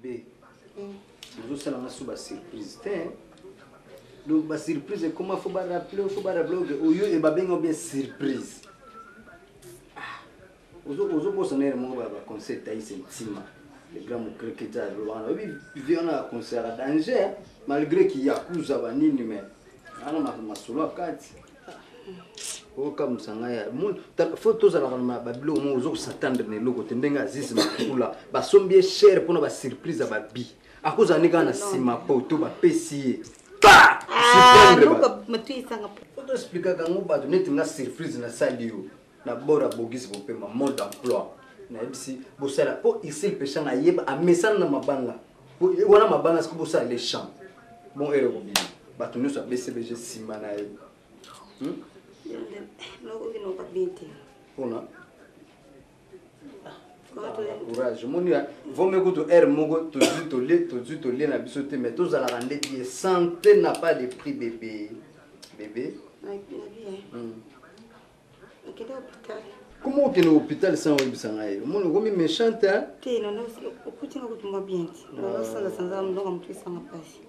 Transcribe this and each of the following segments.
Bebe, ozosala nga so ba surprise te. Donc ba surprise ekoma faut ba rappeler, faut ba rappeler que oyo e babenga bien surprise. Ah, ozo ozo bosana ye moko ba ba conseil Thaïs Ntima. Le grand mokreketa wana oyebi vie wana conseil ya danger malgré ki yakuza ba nini mais ana masolo ya kati. Okamwisa ngai ya fo tozalaka na babiloko moko ozo kosatendre na eloko te ndenge azizi makula basombi ye chere mpona basurprise ya babi akozala nde kaka na nsima poto bapesi ye toexplikaka yango bato neti nga surprise nasali yo na bord ya bogisi bopema mode d'emploi nayebisi bosala mpo isil peshanga ayeba amesana na mabanga wana mabanga siko bosala le champ bon ere kobima bato nyonso ya bcbg nsima na ye hmm? mpona courage omoni vome kutu heure moko tozwi tolie tozwi tolie na biso te mais tozalaka nde bien santé n'a pas de prix bébé bébé hmm. Comment okende hôpital sans oyebisa ngai omoni okomi méchante te okuti nga kutu mwa bien te nazosanza sanza mnoka motu esanga mpasi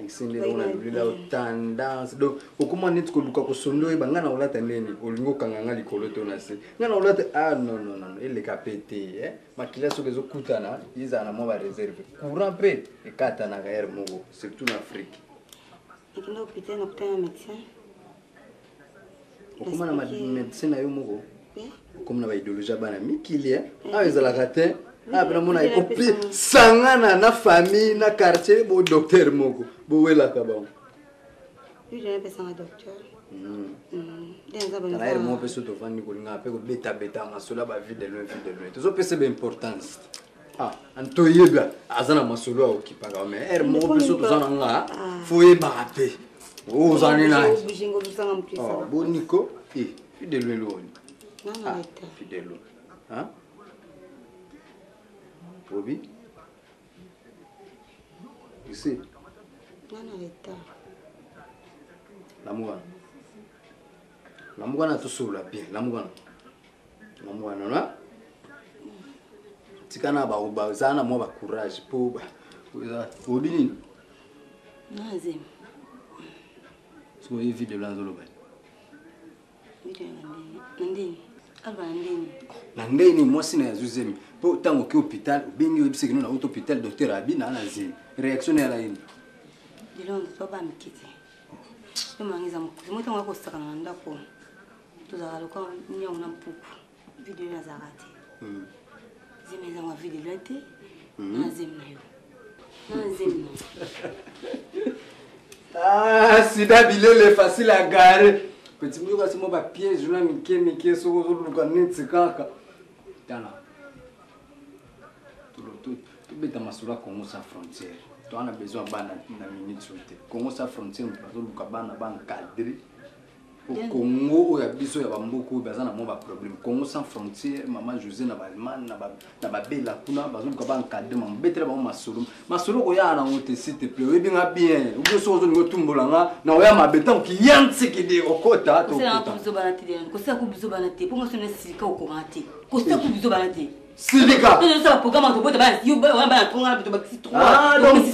esendeli ngo nalulila yo tendance donc okoma neti koluka kosonda oyeba ngai nakolata ndeni olingi okanga ngai likolo to na se ngai nakolata ah non non non eleka mpe te eh? Makila soki ezokutana ezala na mwa bareserve courant mpe ekatanaka heure moko surtout na afrique. Nakende hôpital nakutana na médecin. Okoma na médecin na yo moko okomi na baidéologie ya bana mikili eh? Awa ezalaka te awa mpe namona ekopi sangana na famille na quartier bo docteur moko bowelaka bango. Tala heure moko mpe so tovandi kolingaka mpe kobetabeta masolo ya bavie de loin vie de loin tozopesa ba importance ah toyeba aza na masolo ya okipaka mais heure moko mpe so toza na nga fo oyebaka mpe ozali nani boniko e fidelo eloni fidelo obi isi lamuka lamuka na tosolola bien lamuka na mwana na tika na bazala na mwa bacourage mpo oyebi nini soki oye video la azoloba na ndenge nini mwasi na ye azwi zemi mpo ntango oke hôpital obengi oyebisi kino nauti hôpital docteur abi naa na zemi réaction na yala yini Tozalaka lokola niango na mpuku. Video oyo azalaka te. Hmm. Zemi ezanga video te. Hmm. Na zemi na yo. Na zemi na yo. Ah, sida bilele facile à garer. Petit moko kasi mo ba piège na mike mike soko ozoluka neti kaka. Tala. Tobeta masolo ya Congo sans frontière. Toza na besoin bana na minute oyo te. Congo sans frontière moto bazoluka bana ba encadrer. Po Congo oyo ya biso ya bamboka oyo baza na mwa baproblème. Congo sans frontière, mama José na baallemagne na babela kuna bazoluka baencadre mama betela bango masolo. Masolo koyaa nango te s'il te plaît. Oyebi nga bien. Obi soki ozolinga otumbola nga na oya mabe ntango kiya ntikidi okota to okota. Kosala kubizobana te. Po nga so na silika okoma te. Kosala kubizobana te. Silika. Tozosala programme tobota bana yo bana bana tonga na bato bakisi trois. Ah donc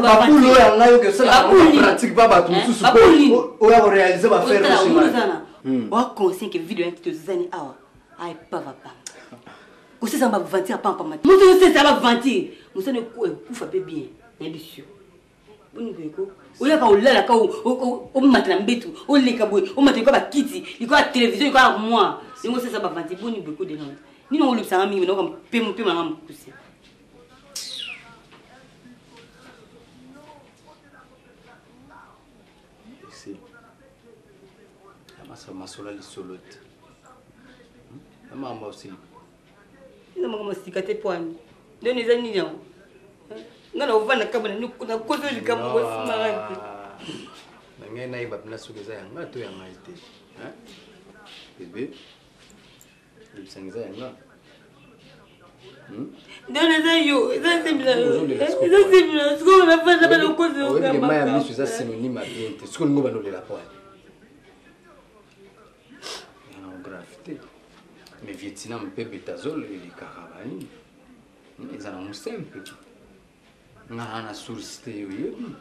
bakulu oyo ya ngai oke osala pratique pa bato mosusu po oyo akorealize bafaire osima. Oa conscient que video yanki tozani awa ay pava pamba. Kosesa ba ventir pampa mati. Moto osesa ba ventir. Mosana ekufa pe bien. Nayebi sur. Boni boye ko oyaka olalaka omata na mbetu oleka boye omata likolo ya bakiti likolo ya televizio likolo ya armoire yango osesa bavanti boni boye ko delande nini olobisanga mingi nayoka mpema nanga mokuse. Masolo ya lisolo te makambo osili eza makambo sika te pwani ndeni eza nini yango nga na ovanda kama nakozo likambo kosimaka te na ngai nayeba mpena soki eza ya nga to ya ngai te bebe yebisanga eza ya nga ndeni eza yo eza nzembi na yo eza nzembi na yo sikoyo nafanda bana okozi mai ya miso eza synonyme ya bien te sikoyo olingo banolela pwani grave te mais vietnam mpe betazol elekaka banini eza nango simple. Nga na na source te oyebi.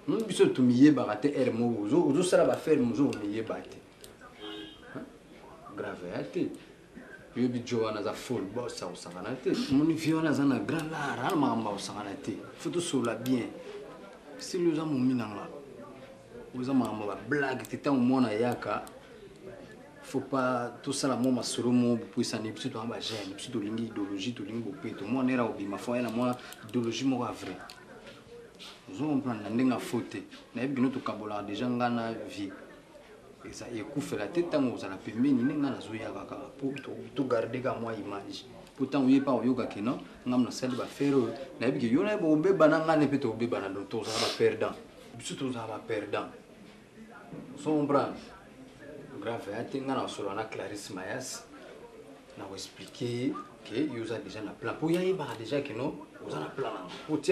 Hmm? Biso tumiyebaka te heure moko ozosala ba affaire mosusu komiyeba te. Grave ya te. Yoyebi jo wana aza full boss akosakana te. Omoni vie wana aza na grand lar ana makambo akosakana te. Faut tosolola bien. Sili oza momi na nga. Oza makambo ba blague te ntango mwana ayaka faut pas tosala mwa masolo mo bopesani biso toza bajeune biso tolingi idéologie tolingi bopeto mwana era kobima fo aya na mwa idéologie moko ya vrai ozo comprendre na ndenge ya faux te nayebi kino tokabolaka déjà nga na vie eza ekufela te ntango ozala pembeni nde nga nazoya kaka po togarde kaka mwa image po ntango ye mpe akoyoka kino nga nasali bafere oyo nayebi ke yo naye bokobebana nga ne mpe tokobebana donc tozala baperdant biso tozala baperdant ozo comprendre grave ya te nga nasolola na Clarisse Mayas na koexplike ye ke yo oza déjà na plan mpo ye ayebaka déjà ke no oza na plan nango mpo ti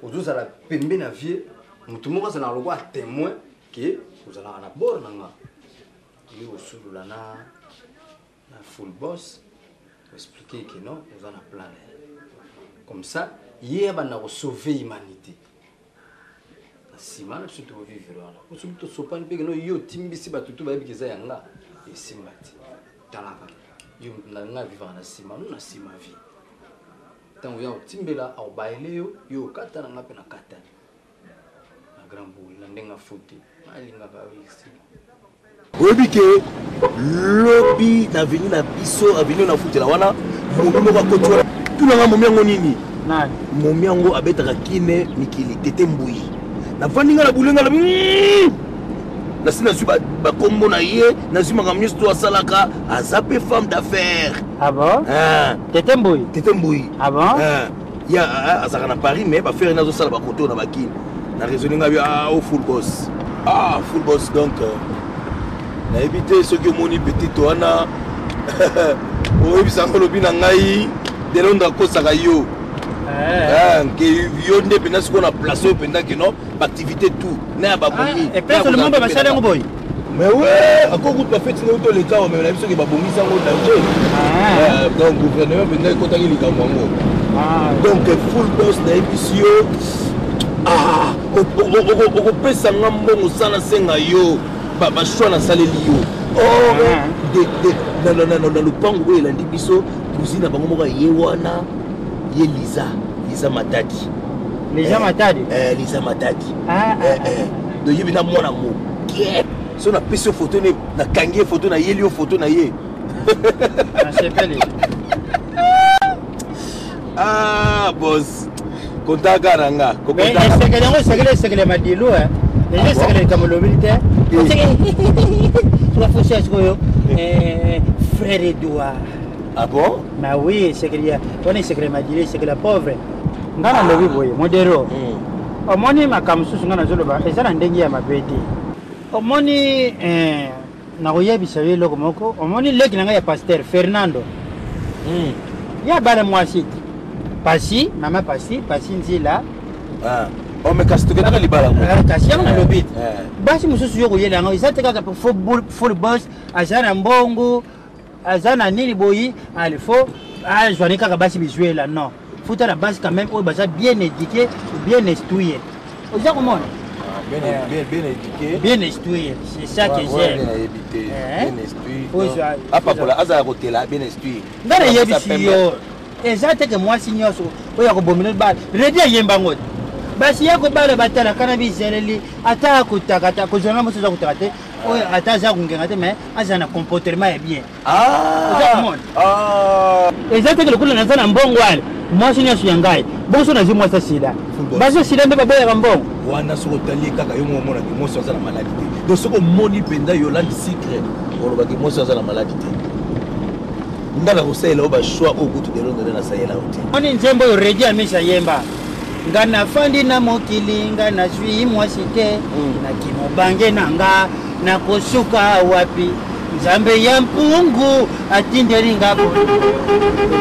ozozala pembe na vie motu moko azalaka lokola témoin ke ozalaka na bord na nga yo osolola na na full boss oexplike ke no oza na plan na ye comme ça ye abanda kosauve humanité na nsima na biso tokovivre wana po soki tosopani mpe keno yo otimbisi bato tu bayebi eza ya nga esimba te talaka yo na nga vivaka na nsima no na nsima vie ntango ya otimbela akobayele yo yo okata na nga mpe nakatani na grand boule na ndenge afote alingaka yo esika Oyebi ke lobi na avenue na biso avenue na futela wana momi moko akoti wana tuna nga momi yango nini momi yango abetaka kine mikili tete mbuyi navandi nga na bulenga na hmm! nasi nazwi bakombo na ye nazwi makambo nyonso to asalaka aza mpe femme d'affaires ah bon? Tete mbuyi tete mbuyi ah bon? Ye azalaka na paris mais bafere ne azosala bakoto na bakini na raisonne ngai ah, o oh, full boss ah full boss donc euh, nayebi te soki omoni petite wana oyebisa yango olobi na ngai delondre akosaka yo eh. Eh, nke yo nde mpenza sikoyo na place oyo mpenza keno baactivité tout na ya babomi ah, basali yango boye mais ouais ako kutu bafeti ndenge toleka omema na biso ke babongisi yango danger ah. eh, donc gouvernement mpenza ekotaki likambo yango ah. donc full boss nayebisi yo ah, okopesa nga mbongo sana senga yo bachoix nasaleli yo or na lopango oyo elandi biso cousine na bango moko ye wana ye liza liza matadi liza eh, matadi eh, liza matadi eh, donc ye mpenza mwana moke so napesi yo foto ne nakangi ye foto nayeli yo foto na ye nasepeli ah bos kontaka na nga esekele yango esekele esekele madilu eza esekele likambo olobeli te sokafosi sikoyo frère edouard ah bon ma oui esekele wana esekele madilu esekele pauvre nga nalobi boye modero hmm. omoni makambo mosusu nga nazoloba eza na ndenge ya mabe te omoni eh, nakoyebisa yo eloko moko omoni leki na ngai ya pasteur fernando hmm. ye abala mwasi te pasi mama pasi pasi nzila ah. Oh, mais kasi tokendaka libala ngo eh, kasi yango nalobi te eh. basi mosusu yo koyela yango eza te kaka full boss aza na mbongo aza na nini boyi al faut azwani kaka basi bizwela non futa na basi quand même oyo baza bien éduqué bien instruire oza komona ah, bien, eh. bien, bien éduqué bien instruire c'est ça que j'aime bien instruire apakola azala kotela bien instruire nga nayebisi yo eza te ke mwasi nyonso oyo akobomela bala redi ayemba ngo te basi ya kobala batalaka na bizeleli ata akotaka te akozwa na mosi aza kotaka te oyo ata aza kongenga te mais aza na comportement ya bien ah! oza komona ah! eza teke lokola naza na mbongo wana mwasi nyonso ya ngai bongo so nazwi mwasi ya sida basi ya sida nde baboyaka mbongo wana soki otali ye kaka yo moko omonaki mwasi aza na maladi te donc soki omoni mpenza yolande sicre olobaki mwasi aza na maladi te nga nakosalela yo bachoix oyo kutu lelo ndende nasalela yo te moni nzembo oyo redi amisa yemba nga nafandi na mokili nga nazwi mwasi te mm. na kimobange na nga nakosuka wapi nzambe ya mpungu atindeli nga bolingo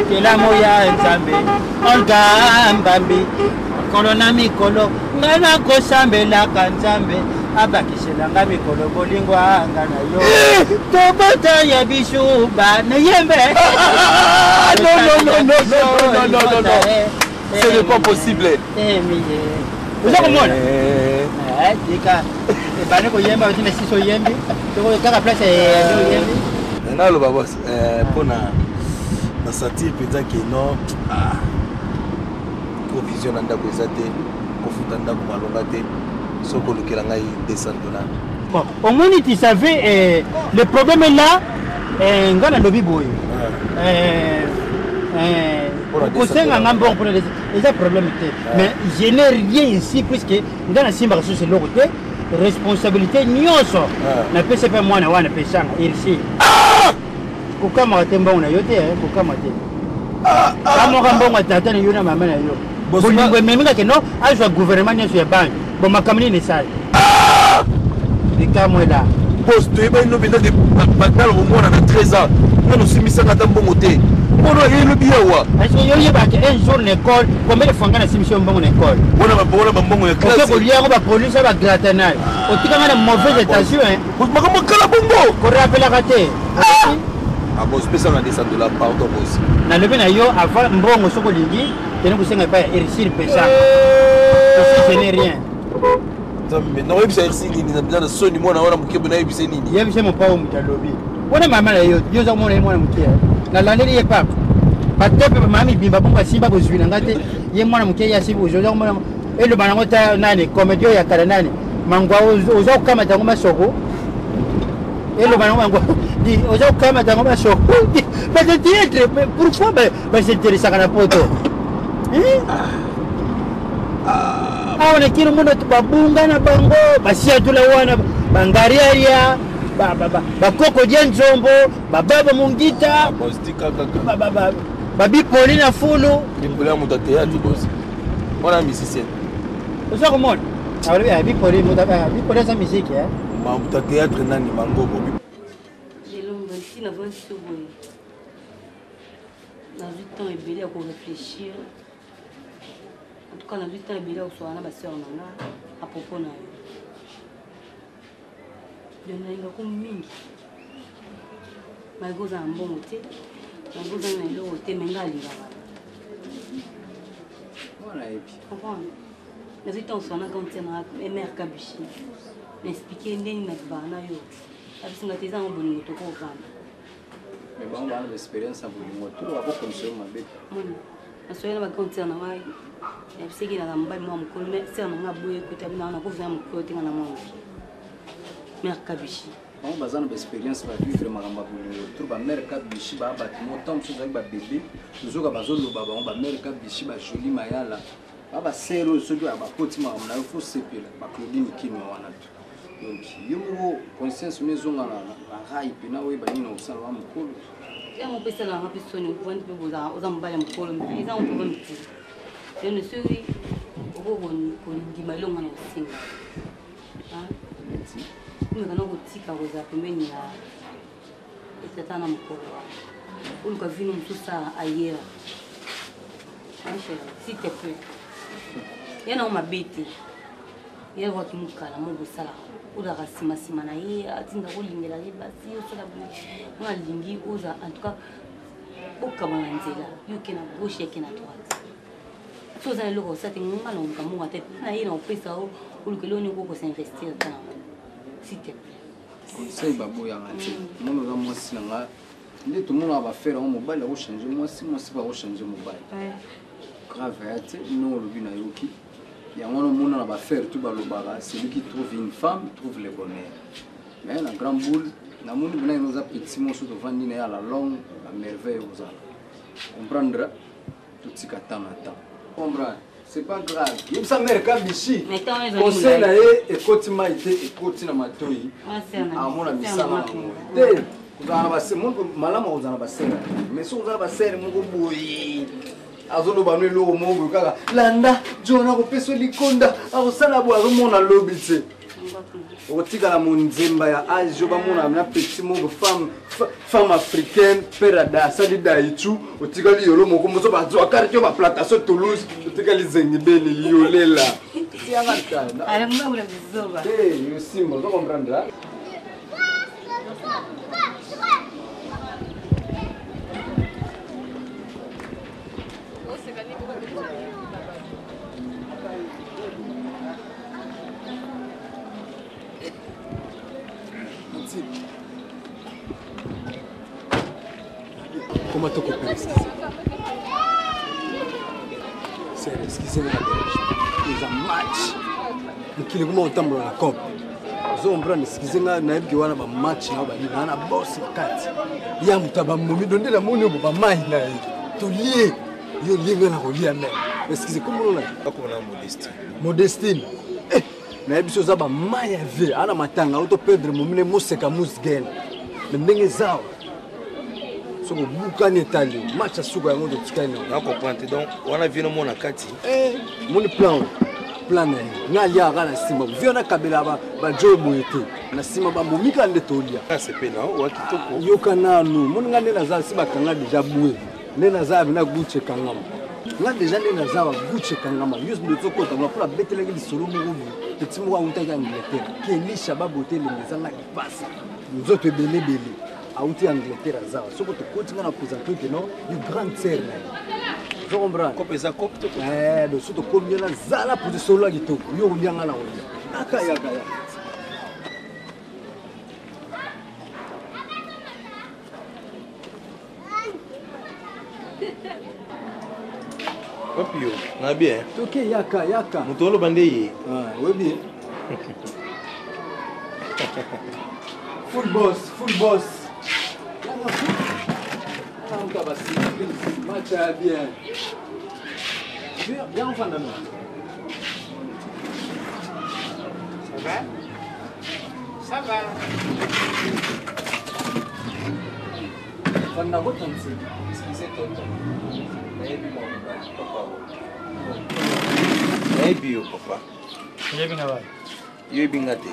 ekelamo ya nzambe olga mbambi mikolo na mikolo nga nakosambelaka nzambe abakisela nga mikolo bolingo anga na yo eh! tobota ya biso bana yembe ah, ah, ah, Ce n'est pas possible. Oza komona tika ebandi koyemba oti na sisi oyembi kaka place oyembi. Naloba bos mpona na sentir mpenza ke non, provision na ndako eza te, kofuta ndako malonga te, soki olukela ngai 200 $. Bon, omoni, tu savais, le problème est là. Nga nalobi boye, kosenga nga mbongo mpona eza problème te, mais je n'ai rien ici puisque nga nasimbaka susu eloko te. Responsabilité nyonso napesi mpe mwana wana pesanga irsi. Kokamaka te, mbongo na yo te, kokama te. Kamoka mbongo ya tata na yo na mama na yo, bolingo ememi kaka no azwa gouvernement nyonso ya banque. Bon, makambo nini esali likamwela? Bos, toyebani no mpenza batala komona na 13 ans, nano osimbisanga ata mbongo te, mpono ayelobi awa. Est-ce que yo oyebaka un jour na école, combien de fois nga nasimbisi yo mbongo na école? Wana bambongo ya classe kolia yango, bapolisi bagrate nayo, otikanga na mauvaise intention. Makambo kala bongo. Korapelaka te. Ah bos, pesanga 200 $, pardon bos. Nalobi na yo avant, mbongo soki olingi, kende kosenga epai ya Ersir pesanga. Ce n'est rien. Nzambe, nakoyebisa Ersi nini? Na na soni, mwana wana moke, nayebisa nini? Yebisa mopao, moto alobi wana mama na yo, yo oza komona ye mwana moke. Nalandeli ye papa batepe, bamama mibimba bongo basimba bozwi na nga te. Ye mwana moke, ye asimbi bozwi. Oza komona eloba nango ta nani, comédie oyo ya kala, nani mangwa, oza kokamata yango masoko, eloba nango mangwa, oza kokamata yango masoko. Bato théâtre, pourquoi basinteresaka na poto awa na kino? Mona babunga na bango, basiatula wana, bangariaria, bakoko dia nzombo, bababa mongita, babipoli na fulu. Bipoli ya moto ya théâtre, bos, wana musicien. Oza komona bipoli, bipoli aza musique. Moto ya théâtre nani, mangobo. Lelo ntina vansi boye, nazwi temps ebele ya koréfléchir. En tout cas, nazwi temps ebele ya kosola na basœur na nga à propos na yo. Donc nalingako mingi, malgré oza na mbongo te, malgré oza na eloko te, me nga alingaka. Mwana yebi. Comprendre, nazwi temps kosola na grande sœur na nga, mare Kabishi, na expliquer ndenge nalibaka na yo. Abisinga te, eza yango bolingo, tokovanda. Mais bango bana baexpérience ya bolingo to bakokomisa yo mabe. Moni, nasoki na bagrande sœur na ngai, yabiseki na mobali mwa mokolo, mais sœur na ngai aboye kota bina nakovina mokolo te, nga na mwa moke, mare Kabishi. Bango baza na baexpérience, bavivre makambo ya bolingo tro. Bamare Kabishi baa bato mo ntango mosusu ozalaki babebe, tozoka bazoloba bango bamare Kabishi, bajoli mayala, baa basere oyo soki bakoti makambo na yo, fo sepela, baclaudine Kinwa wana to. Donc yo moko conscience no ezonga na rail mpena, oyeba nini na kosala wa mokolo. Yango mpe esalaka mpe soni, ovandi mpe oza mobali ya mokolo, eza ngo problème te. Lelo soki oko kondima elongo na kosenga, omeka na kotika kozala pembeni ya etata na mokolo wana, oluka vino mosusu ayera, s'il te plaît. Ye nango mabe te, ye waki mokala mo bosalaka, ozalaka nsima na ye, atinda kolingela ye basi, osala boye. Nga alingi oza, en tout cas bokaba na nzela, yo oke na gauche, yake na droite. So oza na eloko osala te, nga na oluka mbongo ata na ye na kopesa o, oluka eloko nini okokosinvestir ta nango, s'il te plaît. Conseil baboyanga te. Mona, oza mwasi na nga, nde tomonaka bafere yango, mobali akochange mwasi, mwasi mpe akochange mobali. Grave aya te, no olobi nayoki yango wana. Omona na bafere tu balobaka: "Celui qui trouve une femme trouve le bonheur." Mais na grand boule, namoni mpena ino oza petit moso, tovandi na ye à la longue, bamerveille ozala comprendre. Totika temps na temps, comprendre, c'est pas grave. Yebisa mare Kabishi conseil na ye ekoti mai te, ekoti na matoi, amona misala nango te. Kozala na base malamu, kozala na basere, mais soki ozala basere moko boye, azoloba no eloko moko boye kaka, landa John, akopesa likonda, akosala boye, azomona lobi te, okotikala monzemba ya age oyo bamona na petit moko, femme africaine, père asali daichu, otikali yolo moko moso, bazwa karte yo baplantation Toulouse, otikali zengi beni liolela. Yosimba, ozo comprendre. Koma tokopela excuse. Sœur, excusez nga na dérange. Eza match. Mokili kuma otambola na cope. Ozo comprendre, excusez nga nayebi ke wana ba match na ba nini, na boss na kati. Ya moto abamomi donde na moni oyo ba mai na ye. Tolie. Yo lie nga na kolia mère. Excusez, komona na. Akomona Modestine. Modestine. Eh, nayebi so oza ba mai ya vie, ana matanga oto perdre momine moseka musgen. Mais ndenge eza soki obukani etali match ya suka yango totikali na comprendre te donc wana vie nomona kati eh, moni plan plan na ye nga aliaka na nsima vie wana kabela bajo boye te na nsima bamomika nde tolia yoka nanu moni nga nde naza si bakanga deja bue nde naza na guche ekangama nga deja nde naza wa guche ekangama yo nde tokota mpo nabetelaki lisolo moko boye peti moko awutaki angleterre kelisha babote elenge ezanga lipasa nzoto ebelebele awuti angleterre aza soki tokoti nga na présente ke non yo grande sœur na ye ozo comprendre cope eza cope to eh donc soki tokomi yo nazala pote solo ya kitoko yo olia nga na kolia aka yaka yaka wapi yo na bien toke yaka yaka moto oloba nde ye ah, oyebi full boss full boss yaka match ya bien bien ofanda no Ça va? Ça va. Fanda kota nse. Excusez tonton. Nayebi mwa mobali papa oyo. Nayebi yo papa. Oyebi nga wapi? Yo yebi nga te.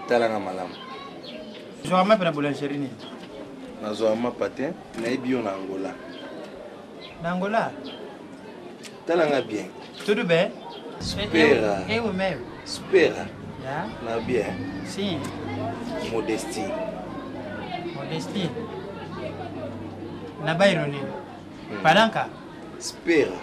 Tala nga malamu. Zwaka mapa na boulangerie nini? Nazwaka mapa te, nayebi yo na Angola. Na Angola? Tala nga bien. Tudo bem? Spera. Eu mesmo. Spera. Yeah. Na bien. Sim. Modestie. Modestie. Na bairro nini? Palanka. Spera.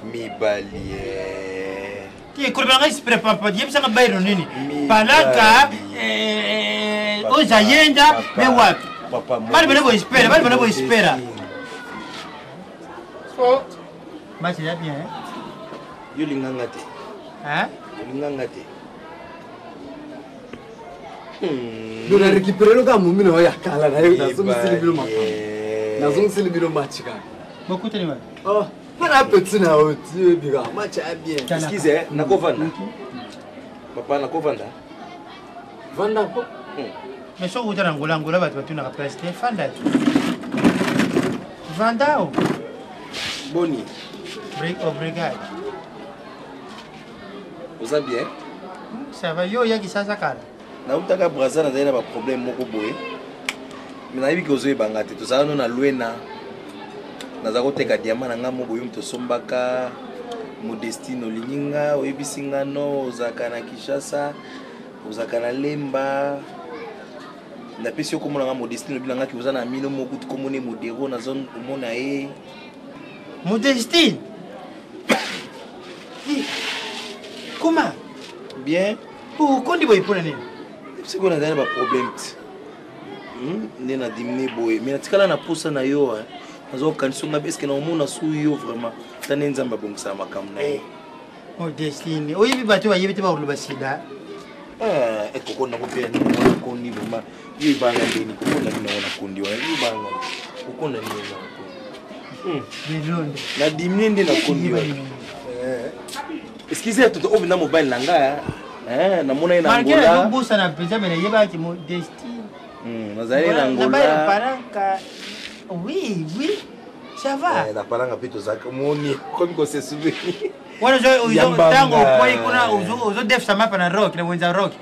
Mibali. Eh. Te koloba ngai spera papa, yebisanga bairro nini? Palanka eh, ozayenda me wapi? Papa. Bali bana boespera, bali bana boespera. Match eza bien hein? Yo linga nga te. Hein? Olinga nga te. Donc na récupéré loka momi na yo ya kala na yo nazongiseli bino makambo. Nazongiseli bino match kaka. Bokutani wapi? Oh, mpona petit na yo ti oyebi kaka match ya bien. Excuse, nakovanda. Papa nakovanda. Vanda ko. Mais soki outa na Angola, Angola bato batunaka place te, fanda te. Vanda o. Boni. Obrigado. Oza bien? Ça va, yo oyaki sasa kala. Nautaka Brazza nazali na ba problème moko boye. Mais nayebi ke ozoyeba nga te. Tozala no na Luena. Naza koteka diamant na nga moko boye moto osombaka. Modestine olingi nga, oyebisi nga no ozalaka na Kinshasa. Ozalaka na Lemba. Napesi yo kombo na nga Modestine, olobi na nga ke oza na mino moko kutu kombo ne Modero, nazo komona ye. Modestine! Comment? Bien. Okondi boye mpo na nini? Sikoyo nazali na ba problème te. Nde na dimine boye mais natikala na posa na yo naza kokanisa nga eske na omona su yo vraiment ta nde Nzambe abongisaka makambo na ye. Modestine, oyebi bato bayebi te bakoloba sida. Ekoko nango mpe nini wana kondi vraiment yo ebanga ndeni kokonda nini yango na kondi wana yo ebanga kokonda nini yango na kondi. Lelonde. Na dimine nde na kondi wana. Excusez toto oyo na mobali na nga namona ye na Malgré Angola. nazobosana mpenza me nayebaki Modestine. Nazali na Na baye Angola. Palanka. Oui, oui. Ça va. Na Palanka mpe tozalaka moni komi kose souvenir. Wana Yambanga. ntango okwei kuna ozodefisa mapa na rock na wenza rock.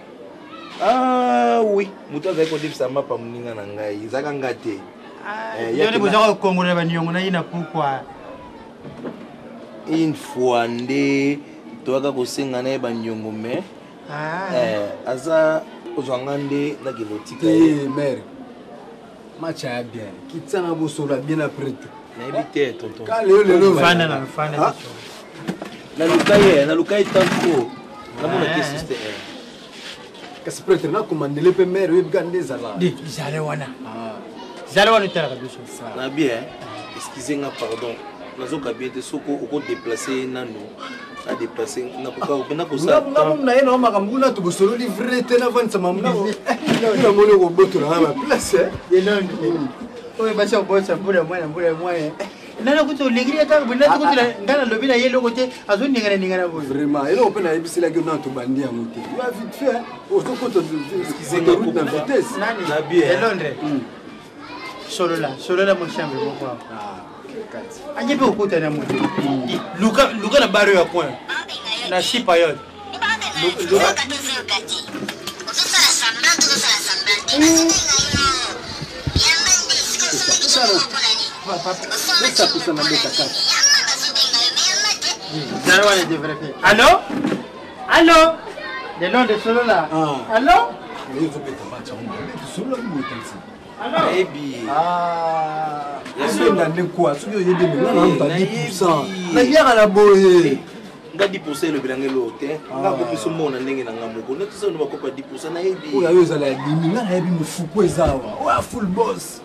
Ah oui, moto azali kodefisa mapa moninga na ngai, ezalaka nga te. Yo nde boza kokongola baniongo na ye na pukwa. Une fois nde toyaka kosenga na ye baniongo mais aza kozwa nga nde nakende kotika ye. Te mère, match ya bien. Kitsana bosola bien après tout. Nayebi te tonton. Ka lelo lelo. Fanda na fanda. Naluka ye, naluka ye tant trop. Namona ke sister. Kasi prêtre na commandele pe mère oyebi ka nde ezala. Nde ezala wana. Zala wana otalaka biso. Na bien, excusez nga pardon. Nazoka bien te soko oko déplacer nanu. Na déplacer nakoka na kosala. Nga mum na ye na makambo kuna tobosololi vrai te navandisa mamu nako. Namoni okobotola nga ba place. Oyo basi akobotisa mbula mwana mbula mwana. Nana kutu olingili ye kaka boye nati kutu nga nalobi na ye eloko te azoningana ningana boye. Vraiment eloko mpe nayebiselaki yo nano tobandi yango te. Ya vite fait ozokota autoroute na vitesse. Nani? Na bien. De Londres. Solola, solola mo chambre moko awa. Anje mpe okutana moto. Luka luka na baro ya coin. Na sipa yo. Luka. Pesa na beta kati. Zala wana devrait faire. Allô? Allô? De Londres solola. Ah. Allô? Mais ozobeta match yango mabe tosololaki boye tansi. Nayebi. Obenda nde kwa soki oyebi nga na mutu 10 pourcent nayaka na boye. Nga 10% elobela nga eloko te. Nga kopesa mona ndenge na nga moko. Neti solo bakopa 10% nayebi. Oyo ayo ezala ya dimi nga nayebi mofuku eza awa. Oyo ya full boss.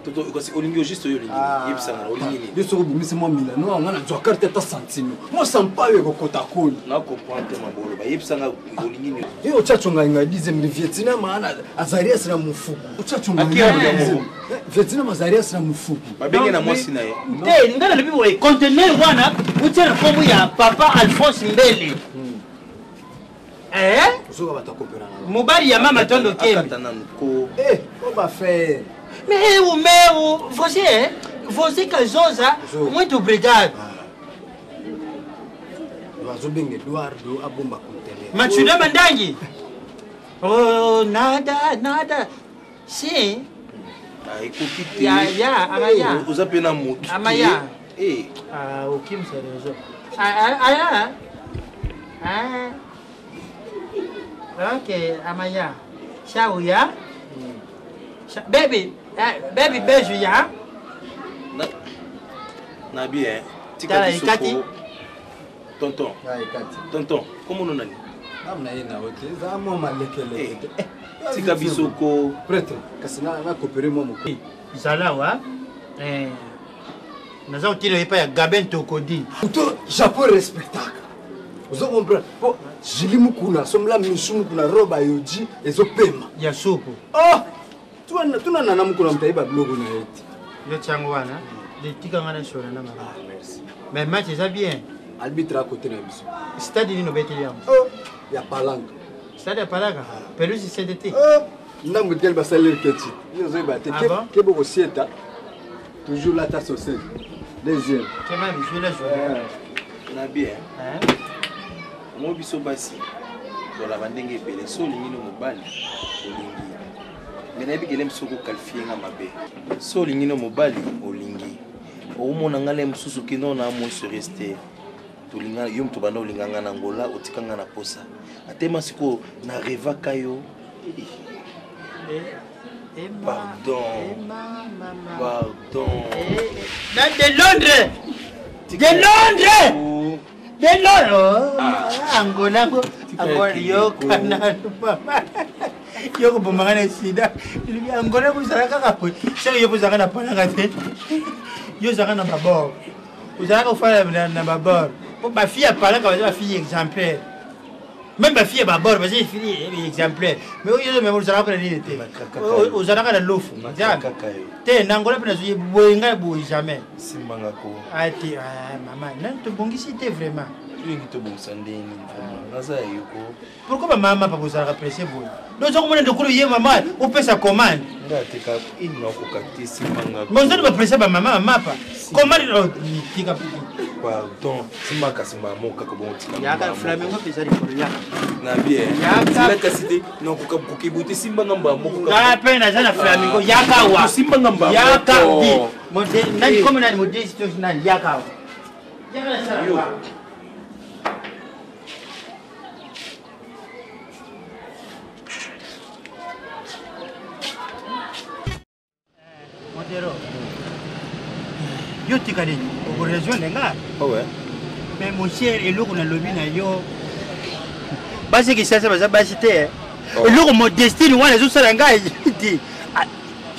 Toto kasi olingi yo juste oyo olingi. Yebisa nga olingi nini? Yo soki obimisi mwa milano nga nazwa carte ata centime. Mwa sampayo ekokota koli. Na comprendre te mabolo. Ba yebisa nga olingi nini? Yo otya ngai ngai dixième Vietnam ana azarias na mofuku. Otya ngai Vietnam azarias na mofuku. Babenge na mwasi na ye. Te nga nalobi boye conteneur wana otia na nkombo ya papa Alphonse Mbele. Eh? Ozoka bato akopera na. Mobali ya mama Tondo Kembe. Akata nanu ko. Eh, o ba faire. Mais o meu, você, você casosa, muito obrigado. Bazobenga Eduardo abomba conteneur. Matsuda Mandangi. Oh, nada, nada. Sim. Ah, ekoki te. Ya, ya, amaya. Oza pe na motu. Amaya. Eh. Ah, okimisa rezo. Ah, ah, ah. Ok, amaya. Ciao, ya. Baby, eh, baby, beijo, ya. Na, na bien. Tika biso ko. Tonton. Tonton, comment on nani? Nam na ye na yo te eza mwa malekeleke te. Tika biso ko. Prêtre, kasi na na coopérer mwa moko. Zala wa. Eh. Naza kotina epai ya Gabin Tokodi. To Japon respectaka. Ozo comprendre? Po Jili Mukuna, somla Misu Mukuna roba yoji ezopema. Ya supu. Oh! Tuna tuna nana Mukuna mutaiba biloko na ye te. Yo tiango wana. Tika nga na solo na mama. Ah, merci. Mais match eza bien. Arbitre à côté na biso. Stade nini obeteli yango? Oh, ya Palanka. Stade ya Palanka. Pelouse synthétique. Oh, ndambo tikali basaleli keti. Yo ozoyeba te. Ah bon? Ke bokosieta. Toujours là ta saucette. Deuxième. Kema bijou la journée. Na bien. Hein? Moi biso basi. Tolaba ndenge ebele so olingi no mobali olingi. Mais nayebi kele mosusu okokalifie nga mabe. So olingi no mobali olingi. Okomona nga na mosusu kino na moi serieux te. Tolinga yo moto banda olinga nga na Angola otika nga na posa. Atema sikoyo na revaka yo. Pardon. Pardon. Na de Londres. De Londres. De Londres. Ah. Angola ko. Angola yo kana mama. Yo ko bomaka na sida. Angola ko zala kaka po. Saka yo kozaka na palaka te. Yo zaka na babord. Ozalaka kofanda na babord. Po ba fille ya palaka baza ba fille exemplaire. Même ba fille ya babord baza fille exemplaire. Mais oyo même ozalaka na nini te. Ozalaka na lofu. Te na Angola mpe nazwi boye ngai boye jamais. Simbanga ko. Ah te ah, mama nani tobongisi te vraiment. Tolingi tobongisa ndenge nini vraiment naza ya yoko. Pourquoi ba mama pa bozalaka presse boye? Donc oza komona ndokolo ye mama opesa commande. Nga ateka ini nakoka te simbanga. Mais ozali ba presse ba mama mama pa. Commande oh, tika. Pardon, simba kasi mbala moko kaka bongo tika. Yaka flamingo pesa likolo yaka. Na bien. Yaka. Zela kasi te nakoka kokebu te simba nga mbala moko kaka. Nga pe naza na flamingo yaka wa. Simba nga mbala moko. Yaka di. Mode nani comme nani mode situation nani yaka wa. Yaka na sala. Yo. Modero. Yo tika nini? Okorejoindre nga? Oh ouais. Mais mon cher, eloko nalobi na yo. Basi Kinshasa baza basi te. Oh. Eloko modestine wana ezosala ngai te.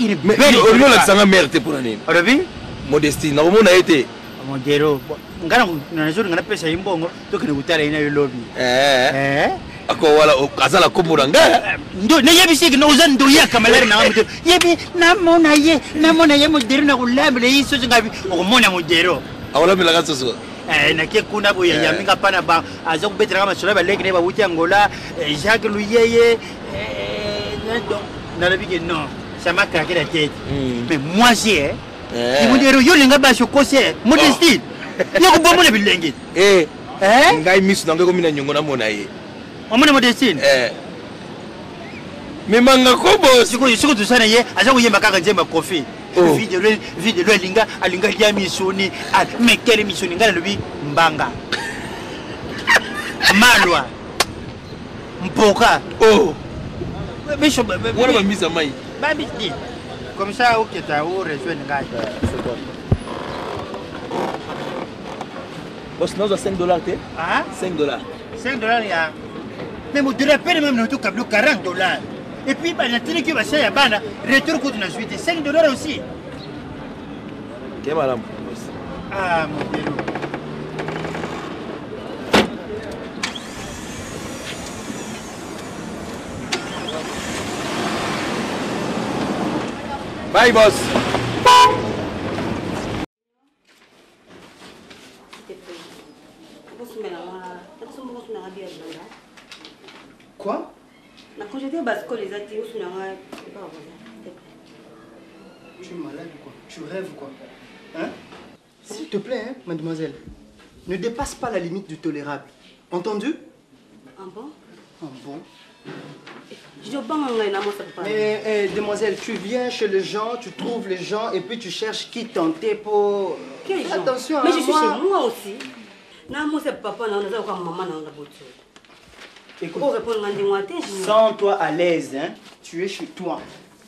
une belle olingi olakisa nga mare te mpo na nini? Olobi? Modestie, nakomona ye te. Modero, nga nazolinga napesa ye mbongo, tokende kotala ye na yo lobi. Eh. Ako wala aza na kombo na ngai. Ndo nayebisi ye oza ndoyi ya kamalari na nga modero. Yebi namona ye, namona ye modero na kolambela ye soso ngai okomona modero. Akolambelaka soso. Eh, nake kuna boye eh. Yambi nga pana ba aza kobetelaka masolo ya baleki na ye bawuti Angola, eh, Jacques Luyeye, donc nalobi ke non, ça m'a craqué la tête. Mais moi j'ai modero yo olinga basi okosi modestie ya kobomona bilenge. Ngai miso na ngai ekomi na nyongo namona ye. Omona modestine memanga kobo. Sikoyo soki toza na ye aza koyemba kaka nzembo ya Kofi. Videlo alinga alinga lia misuni mekele misuni ngai nalobi mbanga malwa mpoka. Biso wana bambisa mai. Bambisi comme ça oketa o rejoindre ngai. Boss, nazwa 5 $ te. 5 $. 5 $ ya mais modelo pene même na tokabilo 40 $, et puis natiniki basa ya bana retour kutu nazwi te 5 $ aussi. Ke malamu. Ah, modelo. Bye, boss. S'il te plaît. Okosomela nga biya libanda. Quoi? Na congélateur basikolo eza te, osomela nga epa voisin, s'il te plaît. Tu es malade ou quoi? Tu rêves ou quoi? Hein? S'il te plaît, hein, mademoiselle. Ne dépasse pas la limite du tolérable. Entendu? Ah bon? Ah bon? Je obanga ngai na mosa papa. Mais eh, demoiselle, tu viens chez les gens, tu trouves les gens et puis tu cherches qui tenter pour. Quel Fais gens? Attention, Mais hein, je suis moi. chez moi aussi. Na mosa papa na naza kwa mama na na boto. Écoute, O répondre nga ndenge wana te. Sens-toi à l'aise, hein. Tu es chez toi.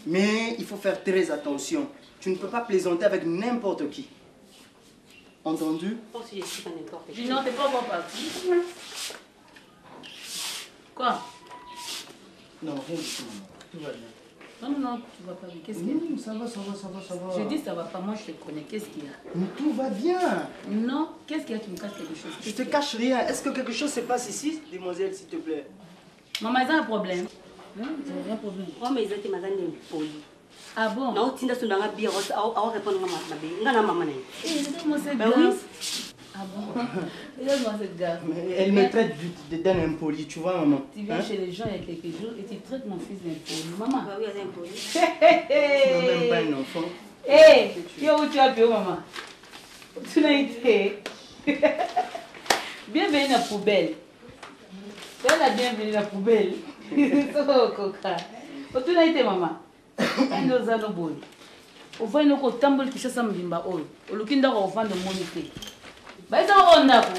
Mais il faut faire très attention. Tu ne peux pas plaisanter avec n'importe qui. Entendu? Je pense que je suis pas n'importe qui. Junior, t'es pas encore parti? Quoi? Non, rien du tout, maman. Tout va bien. Non, non, non, tu vas pas bien. Qu'est-ce qu'il y a? Non, ça va, ça va, ça va, ça va. Je dis ça va pas, moi je te connais. Qu'est-ce qu'il y a? Mais tout va bien. Non, qu'est-ce qu'il y a? Tu me caches quelque chose? Je te cache rien. Est-ce que quelque chose se passe ici, demoiselle, s'il te plaît? Maman, il y a un problème. Non, il y a un problème. Oh, mais ils ont été madame impoli. Ah bon? Na otinda so nanga biya awa répondre nga mabe. Nga na mama na ye. Eh, regarde-moi cette Ben oui. garce. Ah bon? Regarde-moi cette garce. Mais elle me traite d'un impoli, tu vois, maman. Tu viens Hein? chez les gens il y a quelques jours et tu traites mon fils d'impoli. Maman. Bah oui, elle est impolie. Tu n'as même pas un enfant. Hé, hey, où tu as pu, maman? Tu n'as été. Bienvenue dans la poubelle. Tu es la bienvenue dans la poubelle. So, coca. Tu n'as été, maman. Nde oza no boye ovandi noko otamboli Kinshasa mobimba oyo oluki ndako ovanda omoni te bayezaka oyo ndako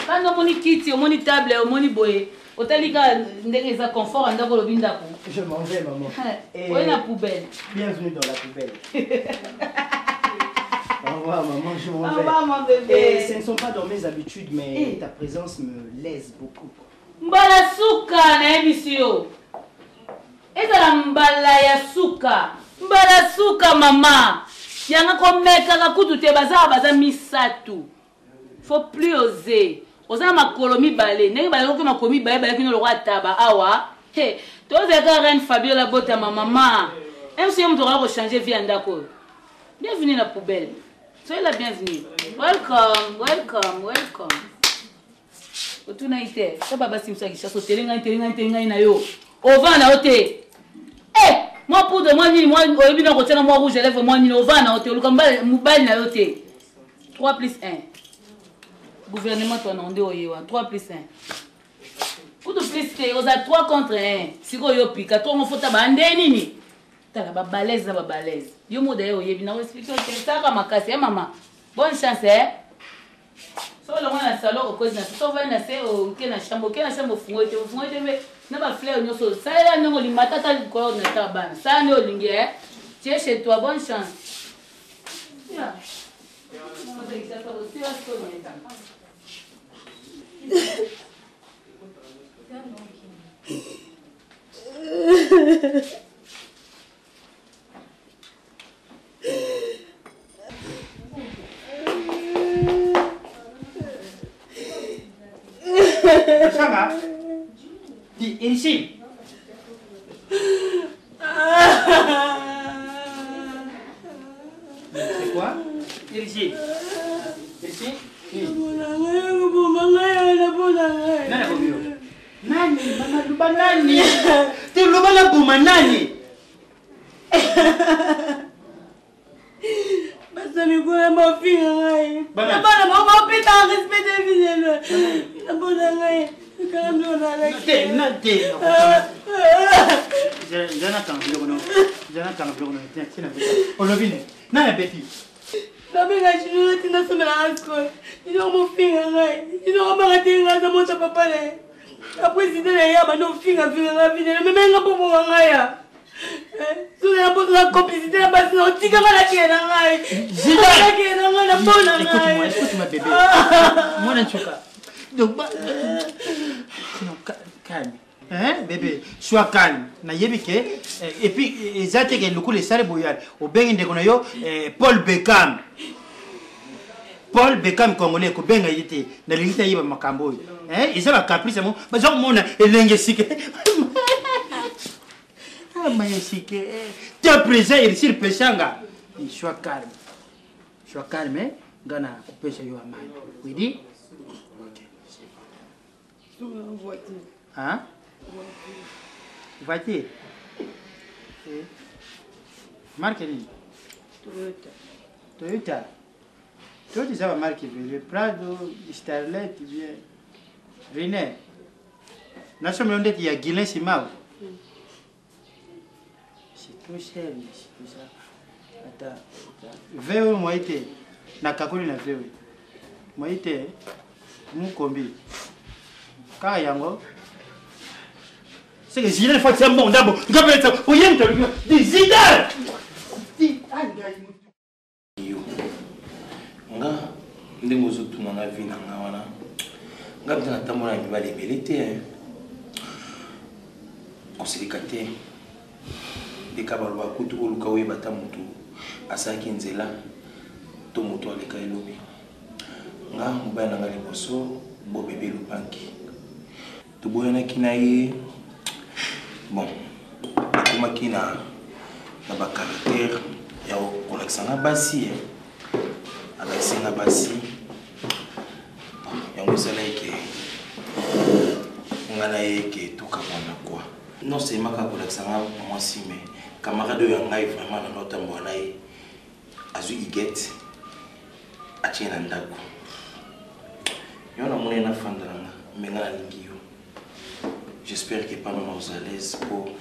kanda omoni kiti omoni table omoni boye otali kaka ndenge eza confort ya ndako olobi ndako. Je m'en vais, maman. Et Oye na poubelle. Bienvenue dans la poubelle. Au revoir, maman, je m'en Au vais. revoir, mon bébé. Et ce ne sont pas dans mes habitudes, mais Eh. ta présence me lèse beaucoup, quoi. Mbala suka nayebisi yo ezala mbala ya suka mbala suka mama yanga komekaka kutu te bazaka baza misato, faut plus oser. Oza na makolo mibale ndenge balaki makolo mibale balaki no lokwa taba awa. He, tozalaka reine Fabiola botama mama mc yo moto okoka kochange vie ya ndako oyo. Bienvenue na poubelle, soyez la bienvenue, welcome, welcome, welcome. Otunaki te sa baba simisa Kinshasa otelengai telengai telengai na yo ovanda na yo te. Eh, mwa poudre mwa nini mwa oyebi na kotia na mwa rouge à lèvre mwa nini ovanda na yo te oluka mobali na yo te. 3 plus 1 gouvernement to na nde oyewa 3 plus 1 kutu plus te oza 3 contre 1. Sikoyo yo pika tongo fota bande nini tala babalaise na babalaise yo mo daye oyebi na explique te saka makasi ya mama. Bonne chance, eh? So olongo na salon okozi na se so ovandi na se oke na chambre oke na chambre ofungoli te ofungoli te mpe na bafleur nyonso salela ndenge olingi matata likolo ordinateur bana sala nde olingi e tu es chez toi. Bonne chance. Yeah. Peshanga. Di Ursule. C'est quoi? Ursule. Ursule. Nani abomi yo? Nani? Mama loba nani? Te loba na boma nani? Basali kuna bafinga ngai. Bana. Bana bango bapetaka respect te bizelo. Nabona ngai. Kaka nzona Te, na te. Zana nakanga biloko no. Zana nakanga biloko no. Te, tina beta. Olobi nini? Nani abeti? Nabenga junior ti nasomelaka skole. Junior mofinga ngai. Junior abanga te ngai aza mota papa na ye. Après sida na ye abandi ofingafinga ngai bizelo. Meme nga mpo ngai ya. Soki na mposa na complicité na basi na otika ngai nakende na ngai. Zidane. Nakende na ngai na mpo na Écoute-moi, ngai. écoute-moi bébé. Mwana nsuka. Donc, ba... Non, calme. Hein, bébé, sois calme. Nayebi ke et puis eza te ke lokola esali boyali. Obengi ndeko na yo Paul Beckham. Paul Beckham congolais kobenga ye te. Nalingi te ayeba makambo oyo. Hein, eza ba caprice yango. Baza komona elenge sike. Ah, mayesike. Te présent Ursule Peshanga. Sois calme. Sois calme, hein? Nga na kopesa yo amani. Oui, Ok. Hein? Voiture. Eh. Marque nini? Toyota. Toyota. Toyota eza ba marque ebele. Prado, Starlet, bien. Riner. Nasomela ndeti ya Guilain Simao. C'est trop cher, mais c'est tout ça. Ata, ata. VW moyen te. Nakakoli na VW. Moyen te. Mukombi. Kaka yango. C'est que Zidane faut tiens bon d'abord. Ngabeta, oyem ta Di Zidane. Di ai ngai. Yo nga ndenge ozotuna nga vie na nga wana nga mpenza natambola na mibali ebele te kosilika te ndeka baloba kutu oluka oyeba ata motu asalaki nzela to motu aleka elobi nga mobali na nga liboso bobebe lupanki toboyanaki na ye bon akomaki na na bacaractère ya kolakisa nga basi alakisi nga basi yango esalaki ke nga na ye ke tokabwana kwa non seulement kaka kolakisa nga mwasi mais camarade oyo ya ngai vraiment na notambola na ye azwi igete atie na ndako yo namoni nafanda na nga me nga nalingi yo j'espère que pano na oza l'aise mpo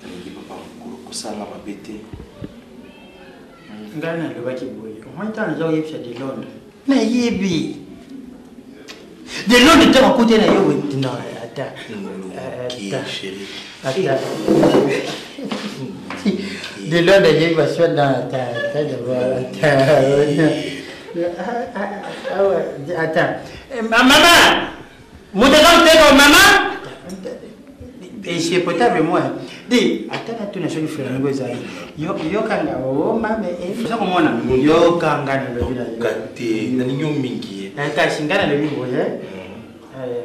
nalingi papa mokolo kosala nga mabe te. Ngai nalobaki boye omoi ntango naza koyebisa de Londres nayebi de Londres ntango akute na yo no ata ata de Londres ayebi baswa na ata ata ata ata mama moto aza koteka mama c'est potable moi di ata natuna soki flamingo ezali yokanga o mame oza komona yokanga nalobi na te nalingi yo mingi kasi ngai nalobi boye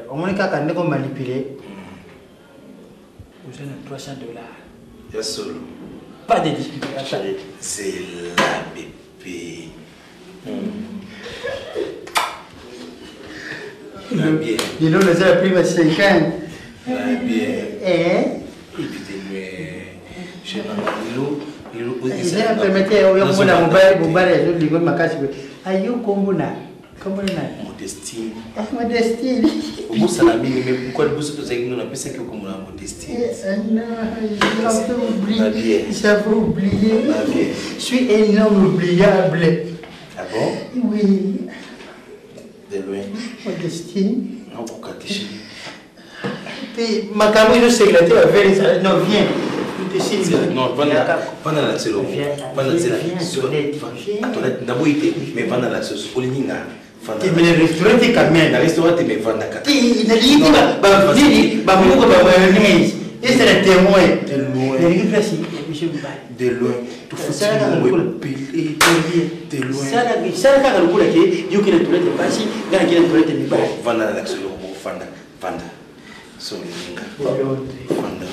omoni kaka ndenge omanipule oza na 300 dollars ya solo pas de discussion. Zela bébé. Bien. Lelo naza ya prime ya 50. Bien. Eh? Eza Eza permettre oyo komona mobali mobali azolingo makasi boye. Ayo kombo na kombo na Modestine. Ah, Modestine. Obosana mingi mais pourquoi liboso tozalaki no napesaki yo kombo na Modestine. Non, j'avais oublié. J'avais oublié. Je suis un homme oubliable. Ah bon? Oui. De loin. Modestine. Nakoka te chérie. Te makambo ezosengela te bavere ezala non viens. Non, vanda na nzela vanda nzela toilette naboyi te mais vanda na nzela olingi nga mais restaurant te quand même na restaurant te mais vanda kaka nalingi te banini bamuko ba mayonnaise ezala témoin de loin nalingi place biso mibale de loin sala kaka lokola de loin sala kaka lokola ke yo okende toilette basi nga nakende toilette mibale vanda na lakisa eloko moko vanda vanda. Solinga. Fanda.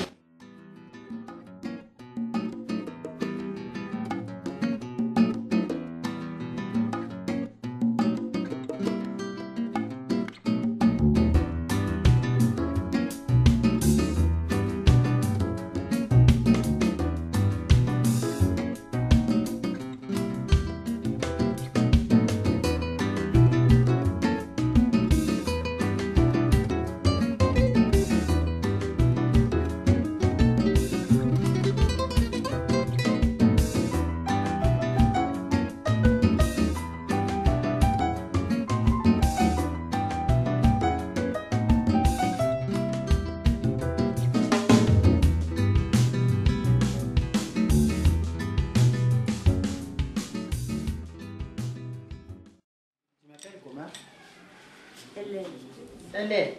Ele,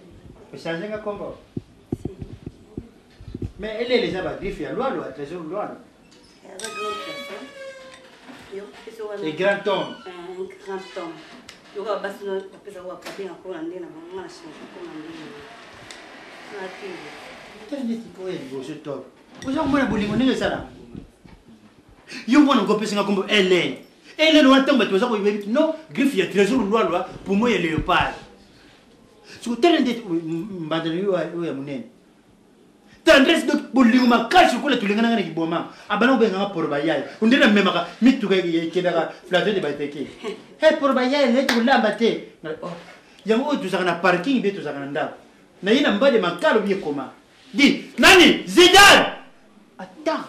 ochange nga kombo. Mais ele eza ba griffe ya lwalwa, trésor lwalwa. Aza grande personne. Yo, pesa wana. Et grand homme. Un grand homme. Yoka basi no bapesa wa kabenga ko na ndenge na bango na change ko na ndenge. Na tindi. Tala neti oyo ya liboso top. Oza komona bolingo ndenge esala. Yo mwana okopesa nga kombo Hélène. Hélène wana ntango bato baza koyebi non griffe ya trésor lwalwa poumon ya léopard. Soki tala nde mbanda na yo oyo ya monene. Tendresse donc bolingo makasi lokola tolinganaka na kiboma. Abana kobenganga poro bayaya. Onde namemaka mituka ekendaka plateau de bateke. He poro bayaya neti kolamba te. Oh. Yango oyo tozalaka na parking mpe tozalaka na ndako. Na ye na mbade makalo bi ekoma. Di nani Zidane. Attends.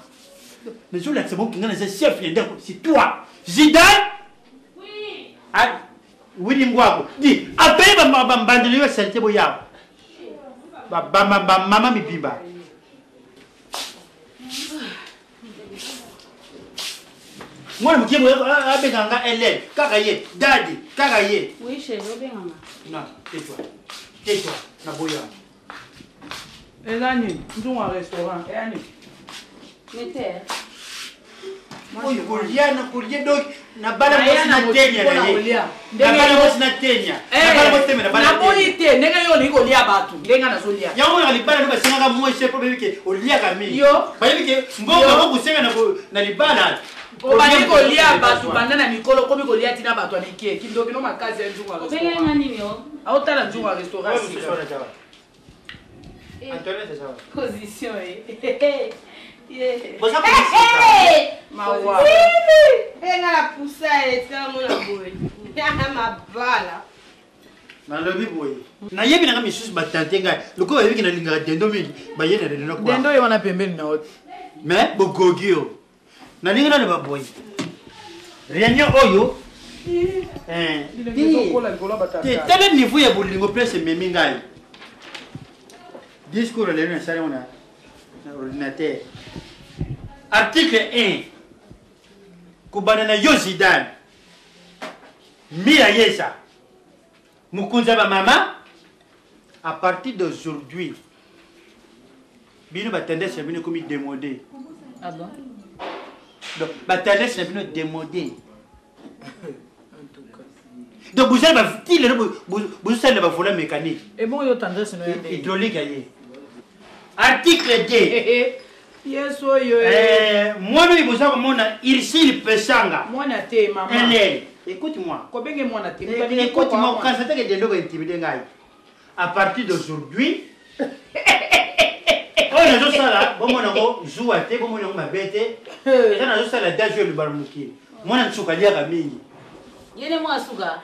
Nazolakisa bango kinga naza chef ya ndako. C'est toi. Zidane. Oui. Ah, Willy Ngwako. Di appelle ba ba mbandelo yo salite boya. Ba ba ba mama mibimba. Mwana moke boye abengaka nga Hélène kaka ye dadi kaka ye. Oui chérie, obenganga. Non, tais-toi. Tais-toi, na boya. Eza nini? Nzungu ya restaurant. Eya nini? Mete. Oyo kolia na kolia donc na bala mwasi na tenia na ye. Na bala mwasi na tenia. Na bala mwasi teme na bala. Naboyi te ndenge yo olingi kolia bato ndenge nga nazolia. Yango na libala no basengaka mwasi po bayebi ke oliaka mingi. Yo. Bayebi ke mbongo bango kosenga na na libala. Obandi kolia bato banda na mikolo okomi kolia tina bato ya mike kindoki no makasi ya nzungu ya Obengeli nga restaurant. nini yo? Aotala nzungu ya restaurant sika. Antoinette ça va. Position eh. Yeah. Boza koseka. Mawa. Enga na pusa ye tika mona boye. Mabala. Nalobi boye. Nayebi nanga misusu batante ngai lokola bayebiki nalingaka dendo mingi baye na dendo kwa. Dendo ye wana pembeni na yo. Mais bogogi yo. Nalingi naloba boye. Réunion oyo eh, te tala niveau ya bolingo place ememi ngai. Discours lelo nasali yango na ordinateur. Article 1 kobanda na yo Zidane Mira Yesa mokonzi ya bamama à partir d'aujourd'hui bino batendance na bino ekomi démodé. Ah bon? Donc batendance na bino démodé. Donc bozali ti lelo bozosalela bavola mécanique. Ebongo yo tendresse no ya ndenge. Hydraulique ya ye. Article 2. Yesu oyo. Eh, mwana oyo boza komona Ursule Peshanga. Mwana te mama. Hélène, écoute-moi. Kobenge mwana te. Écoute-moi, quand c'était que Dendo intimidé ngai. À partir d'aujourd'hui, oyo nazosala bomona yango zuwa te, bomona yango mabe te. Eza nazosala dage oyo libala mokili. Mwana nsuka aliaka mingi. Ye nde mwana suka.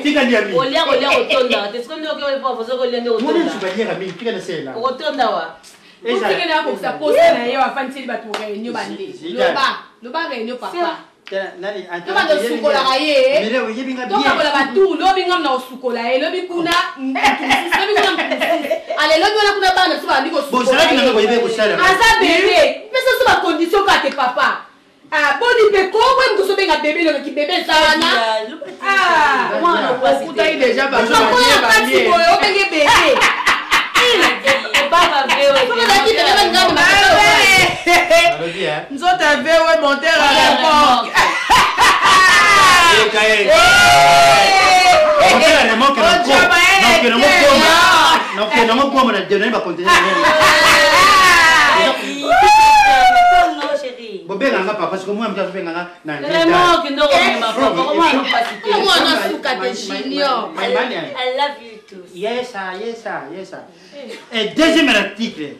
Tika lia mingi. Olia kolia kotonda te. Soki nde oke ozo kolia nde Mwana otonda. nsuka aliaka mingi, tika nasalela. Okotonda wa. Otikende na kokisa posa na ye afandiseli bato réunion bande. Zidane. Loba, loba réunion papa. Nani To bando sukolaka ye. Mire oyebi nga bien. Tokabola batour lobi ngam na kosukola ye, lobi kuna mutu mosusu, lobi kuna mutu mosusu. Ale lobi wana kuna bana so bandi kosukola. Bozalaki na nga koyebi kosala. Aza bébé. Pesa so ba condition kaka te papa. Ah boni pe komwe mutu so benga bébé lobi ki bébé eza wana. Ah, Mwana Okutaki déjà bato Bakola balie kati balie. boye obenge bébé. Baba vewe. Soki ozalaki bébé balinga bamema. Nalobi hein. Nzoto ya vewe monter à remorque. Eka ye. Monter à remorque na ko. Na ko na ko. Na ko na ko. Moma na donner ba conteneur. Bobenga nga papa siko mwana mtu azobenga nga na Remorque nde okomema papa komona mpasi te. Mwana suka te junior. I love you too. Yes, sir, yes, sir, yes, sir. Et deuxième article.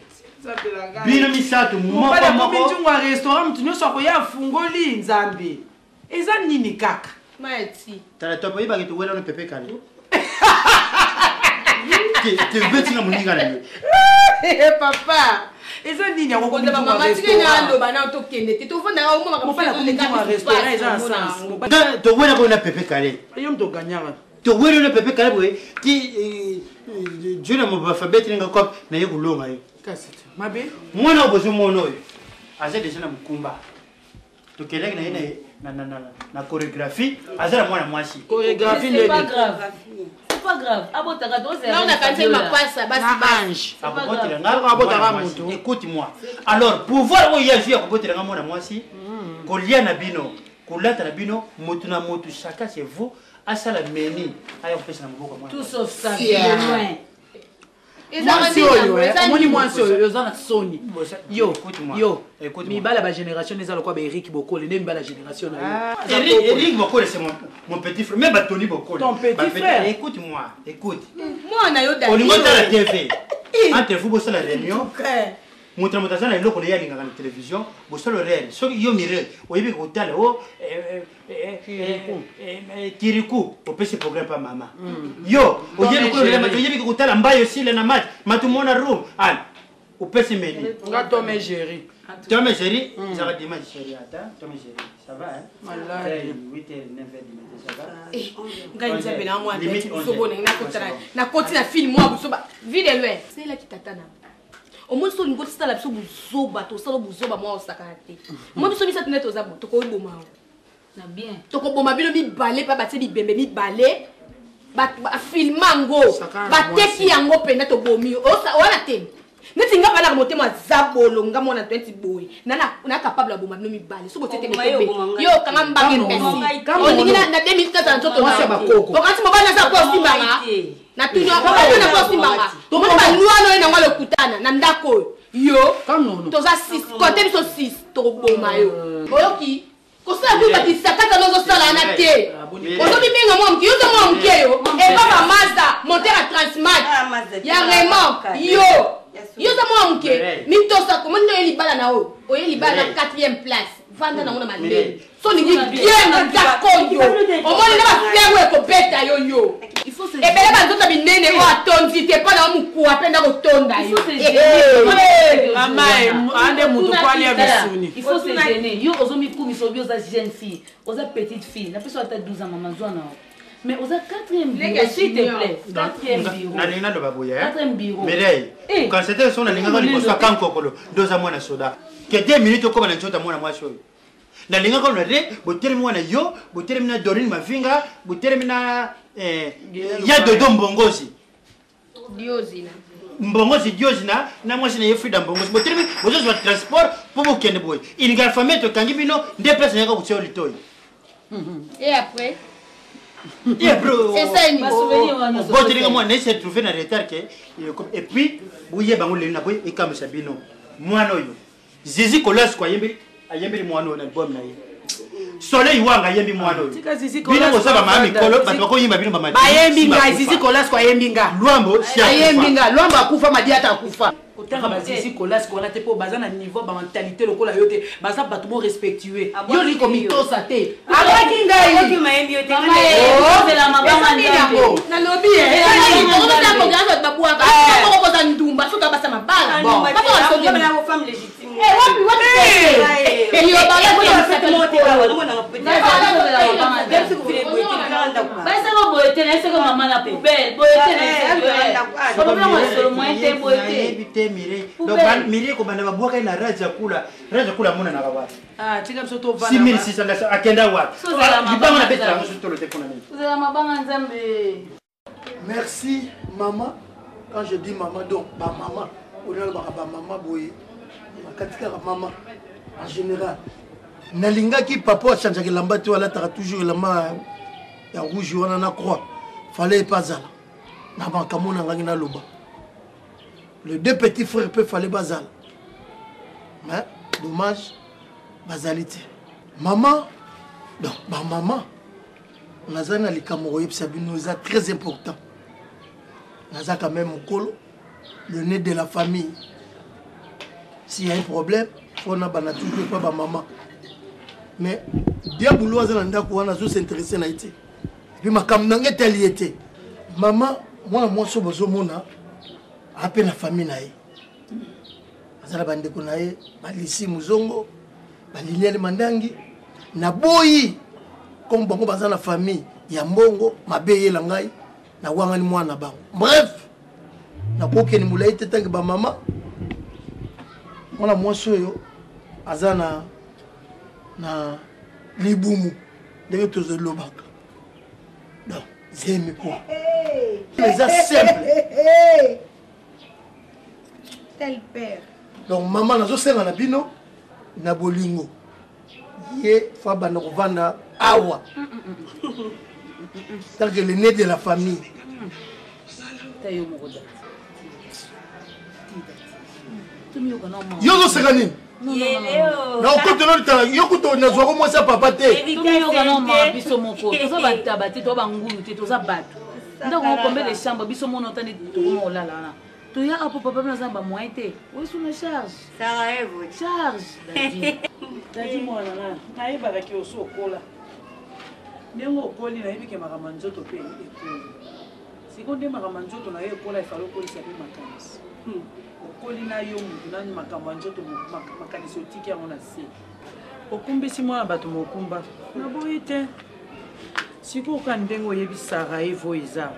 Bino misato moko mobali akomi moko. nzungu ya restaurant motu nyonso akoya afungoli nzambe eza nini kaka Maeti. Tala topo yebaki towela no pepe kale. Te beti na moninga na yo. Papa, eza nini yango komi Kozala nzungu ya mama tika nga restaurant? aloba na tokende te tovandaka omona makambo Mobali akomi nzungu ya restaurant eza na sens. Nga towela ko na pepe kale. Yo moto oganyaka. Towela na pepe kale boye ti Dieu na mobafa beti nga kop na ye kolonga yo. Kasi te mabe. Mwana oyo bozomona oyo aza deja na mokumba. Tokendaki na ye na chorégraphie, aza na mwana mwasi. Chorégraphie C'est pas grave. C'est pas grave. Abotaka tozela. Non, nakanisi mapasa basi Na ange. Akobotela nga Abotaka mwana mwasi. moto. Écoute-moi. Alors, pouvoir oyo ye azwi ya kobotela nga mwana mwasi, kolia na bino, kolata na bino, motu na motu, chacun chez vous, asala meni aya kopesa na maboko ya mwana Tout mwasi. sauf ça. Yeah. De loin. Mwasi oyo eh, omoni mwasi oyo oza na soni. Yo, Écoute-moi. yo, Écoute-moi. mibala ya bagénération eza lokola baerik Bokole nde mibala ya génération na yo. Eric, Eric Bokole, c'est mon petit frère. Même Tony Bokole. Ton petit Ba frère. Écoute-moi, écoute. Mwana yo Olingo tala TV. Entre vous, bosala réunion. Moto na moto aza na eloko na ye alingaka na télévision, bosala réel. Soki yo Mireille, oyebi kotala o Kirikou, opesi programme pa mama. Yo, oyebi Tom et kotala, Jerry. oyebi kotala mbayo sila na match, matumona room. Ah, opesi meni. Nga Tom et Jerry. Tom et Jerry, ezalaka dimanche chéri, attends, Tom et Jerry, ça va hein? Malade. 8h, 9h du matin, ça va? Ngai nzambe na mwana Limite busobo 11. ndenge nakotala nakoti na film mwa busoba vie de loin selaki tata na omoni so olingi osala biso buzoba, tosala buzoba mwa osakana te. Mo biso misato nde toza bo tokoboma yo. Na bien. Tokoboma bino mibale mpe batie bibembe mibale, bafilma yango, Sakana na bateki mwasi. yango mpenza, tobomi yo. Wana te neti nga balaka motema zabolo, nga mwana 20 boye na capable ya boma bino mibale so botie te. Oboma yo, oboma ngai. Yo okanga mbange Kamono. mpesi Kamono. olingi na 2015 na nzoto. Mwasi ya bakoko. Okanisi mobali naza po osimbanga Te. natuni mobali na po osimbanga, omoni balwana oyo nango alokutana na ndako oyo yo. Kamono. Toza 6 kote biso 6, tokoboma yo. Oyoki kosala kubatisa kaka nozosala wana te. Ozomibenga mwa moke, yo oza mwa moke, yo epa bamazda monter ya transmat Ah, Mazda. ya remorque yo. Ya Yo oza mwa moke. Mireille. Mitosa komoni nde oye libala na oyo oye libala na Mireille. 4e place, vanda nango na malemi. Mireille. So olingi bien na ndako oyo, omoni na bafleur oyo ekobeta yo yo. Il faut se Ebele banzoto minene oyo atondi te mpo na yo mokuwa mpe nda kotonda Il yo. faut se gêner. Mama, ande motu po alia misuni. Il faut se gêner. Yo ozomikumisa obi oza jeune fille, oza petite fille. Napesi ata 12 ans mama zwa na yo. Mais oza quatrième Leke bureau, s'il te junior. plaît. Quatrième bureau. Nalingi naloba boye eh. Quatrième bureau. Mireille, Eh. kanisa te so nalingaka liboso ya kankokolo nde oza mwana soda ke 2 minutes okóma na nzoto ya mwana mwasi oyo. Nalingaka na re botelemi wana yo, botelemi na Dorine Mavinga, botelemi na ya Dodo Mbongozi. Diozina. Mbongozi Diozi na mwasi na ye Frida Mbongozi, botelemi bozozwa transport mpo bokende boye ilingala famille tokangi bino nde place nayaka kotia yo litoi. Et après? Yeah, bro. C'est ça, Ba souvenir wana nyonso. Obotelinga mwana nayesi trouve na retard ke et puis boyeba yango lelo na boye ekamwisa bino. Mwana oyo Zizi Kolasco ayembeli, ayembeli mwana oyo na album na ye. Soleil Wanga ayembi mwana oyo. Tika Zizi Bino Kolasco boza bamama afanda. mikolo, bato bakoyimba bino bamati. Bayembi ngai, Zizi Kolasco ayembi nga. Lwambo si Ayembi akufa. nga, Lwambo akufa, Madiata akufa. Kotanga bazizi Kolasco wana te mpo baza na niveau bamentalité lokola yo te, baza bato mo respectueux. Abwaki Yo olingi yo. komitosa te, abwaki ngai. Abwaki mayembi yo te. Mama, eh, ozela mabanga Eza nini Nzambe. yango? Nalobi babwaka moko koza ndumba soki abasa mabala. Bon. Wapi Femme légitime. wapi wapi? Yo bala. Bayesaka boye te, nayesaka mama na poubelle boye te, nayesaka moyen te boye te. Nayebi te Mireille. Donc Poubelle. Mireille kobanda babwaka ye na Raja Kula. Raja Kula amonanaka wapi? Ah, tika biso tovanda. 6600 akenda wapi? Sozala Libanga mabanga nabetela yango Nzambe. so tolo te mpona nini? Ozela mabanga Nzambe. Merci maman. Quand je dis maman, donc ba maman, on a ba maman boye. Makati kaka maman en général. Nalingaki papa achangeaka elamba te, alataka toujours elamba ya rouge wana na croix. Fallait epa azala na makambo na ngangi naloba. Les deux petits frères mpe fale bazala, mais dommage bazali te. Mama, donc bamama, naza na likambo koyebisa bino, eza très important. Naza quand même mokolo, le nez de la famille. S'il y a un problème, faut na bana toujours epa bamama. Mais diabulu aza na ndako wana, azosinteresse na ye te, epuis makambo na ngai etali ye te. Mama, mwana mwasi oyo bozomona ape na famille na ye, aza na bandeko na ye, balisi muzongo, baliniali mandangi. Naboyi comme bango baza na famille ya mbongo mabe eyela ngai, nawangani mwana na bango. Bref, nakokende molai te. Tanke bamama, mwana mwasi oyo aza na libumu, ndenge tozolobaka, donc zemi kwa eza simple. Tel père. Donc mama, nazosenga na bino na bolingo, ye fo abanda kovanda awa tant que le nez de la famille. Yo ozoseka nini? Na okotela litala yo kutu nazwako mwasi ya papa te. Tomiyoka na mawa biso moko, toza bataba te, toza bangulu te, toza bato. Ndako moko, combien de chambre? Biso mona otandi, tokoma kolala wana, toya apo papa bino aza na bamoyen te, oyesu na charge charge. Dadi, mwana nga, nayebaka ke osi okola. Ndenge okoli, nayebi ke makambo ya nzoto mpe ekoli. Sikoyo nde makambo ya nzoto na yo ekola, efali okolisa mpe makanisi. Okoli na yo mutu nani, makambo ya nzoto, makanisi otiki yango na se. Okumbisi mwana bato mokumba, naboyi te. Sikoyo ka ndenge oyebi Sarajevo eza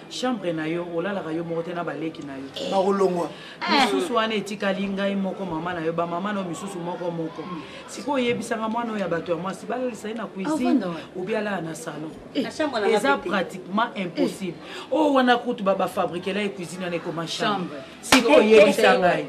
chambre na yo, olalaka yo moko te na baleki na yo. Bakolongwa. Misusu wana etikali ngai moko mama na yo, bamama na yo misusu moko moko. Sikoyo oyebisanga, mwana oyo ya bato ya mwasi, balalisa ye na cuisine obi alala na salon? Na chambre na nga Eza pe te. pratiquement impossible. Oyo wana kutu bafabrikela ye cuisine wana ekoma chambre. Chambre. Sikoyo oyebisa ngai,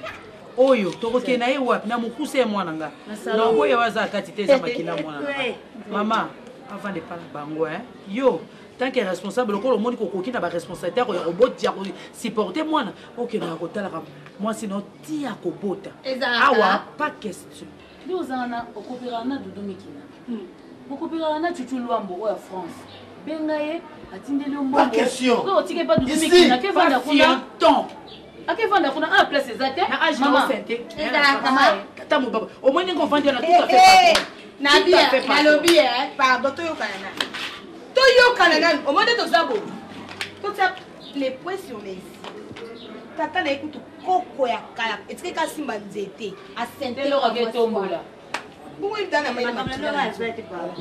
oyo tokokende na ye wapi na mokuse ya mwana nga? Na salon. Na oyo aza kati te, eza makila mwana na ngai. Mama avande epa na bango, hein. Yo tant que responsable, lokola omoni kokoki na baresponsabilité ya koboti, ya kosupporte mwana, okendaka kotalaka mwasi na tia kobota. Ezalaka. Awa pas question. Nde ozala na okopelaka na Dudu Mikina, okopelaka na Cucu Lwambo oyo ya France, benga ye atindeli yo Pas question. mbongo, otike pa Dudu Ici. Mikina akevanda kuna. Ton Akevanda kuna, a place eza te. Na age Mama. na osente. Ezalaka. Tata mobaba, omoni ndenge ovandi wana, tout à Eh, fait eh, patron. nabi Tout à fait patron. nalobi, pardon, toyokana nanu, toyokana nanu. Omoni nde toza boye, totia les points sur les i. Tata na ye kutu koko ya kala etikaki asimba nzete asente. Te eloko aketombola. Bongo yebita na mayele. Makambo na ndenge aza te, papa.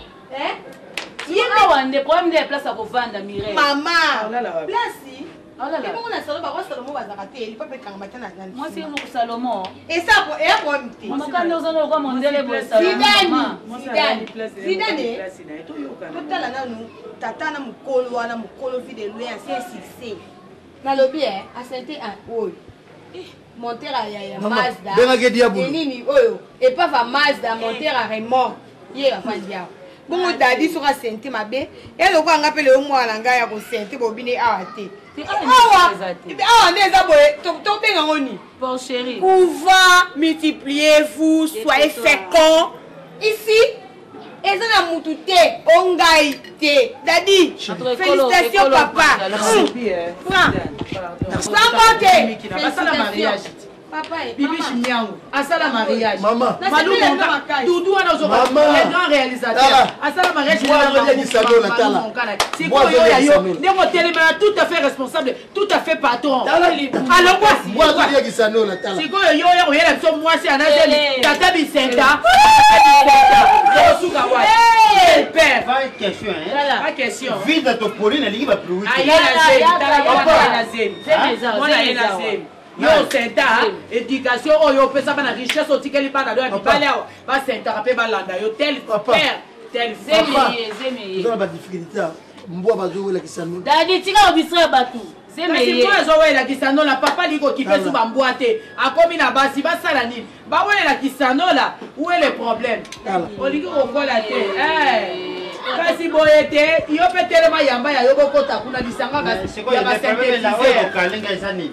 Ye awa nde problème nde ya place ya kovanda, Mireille. Mama, Aolala wapi? place Aolala. ebongo na salo, bango Salomo bazalaka te, lipape ekangama te na Mwasi moko Salomo. Esa eya problème te. Mama nde oza na lokwa mondele boye, Salomo. Zidane. Mama. Mwasi Zidane. alali place na ye, Zidane. mobali place na ye, toyokana. Totala nanu tata na mokolo wana, mokolo vie de loin asie succès. Nalobi e asente oyo montere ya Mama, Mazda. bengaki diabolo. Nini oyo epava Mazda, montere ya remorque, ye afandi awa. Bongo dadi soki asente mabe, eloko nga mpe leo mwana na ngai ya kosente bobine awa te. Te, awa Awa eza te. awa nde eza boye, tobenga ngo nini? Porcherie. Couvent, multipliez-vous, soyez féconds. Ici, eza na mutu te, o ngai te. Dadi, Entre félicitations ekolo- papa. ekolo- Franc. Pardon. Sango te. Mikina, basala mariage te. Papa, eh, Bibiche mama. Miango asala mariage. Mama. Malou Nasepeli Monka, makasi. Doudou wana ozoka, Mama. le grand réalisateur Tala. asala mariage. Mbwa na azolia kisanola, tala. Sikoyo Mbwa ya azolia yo kisanola. ndenge otelemela, tout à fait responsable, tout à fait patron. Tala. Alongwa. Mbwa azolia kisanola, tala. Sikoyo yo oya koyela biso mwasi anazeli. Eh. Tata Bisenta, osuka wapi? Quel père? Pas question, hein. Tala. Pas question. Vida topoli, nalingi baplui. Aye na zemi, tala Yaka, mwana yaka. ye na zemi. Zemi eza, Mwana zemi ye na eza. zemi. Yo osenta éducation oyo opesa bana, richesse otikeli bana do ya Papa. mibali awa, basentaka mpe balanda yo tel Papa. père tel Zemi Papa. ye, zemi ye. Toza na badifficulté, mbwa bazowelakisa no. Dadi, tika kodistraire bato. Zemi Kasi ye. mpo azowelakisa nola, papa alingi kokipe Tala. su bambwa te, akomi na basi, basala nini? Bawelelakisa nola, où est le problème? Tala. Olingi kokola te. Eh. Kasi boye te, yo mpe telema, yamba ya yo, bokota kuna lisanga ya basynthétiseur. Okalinga eza nini?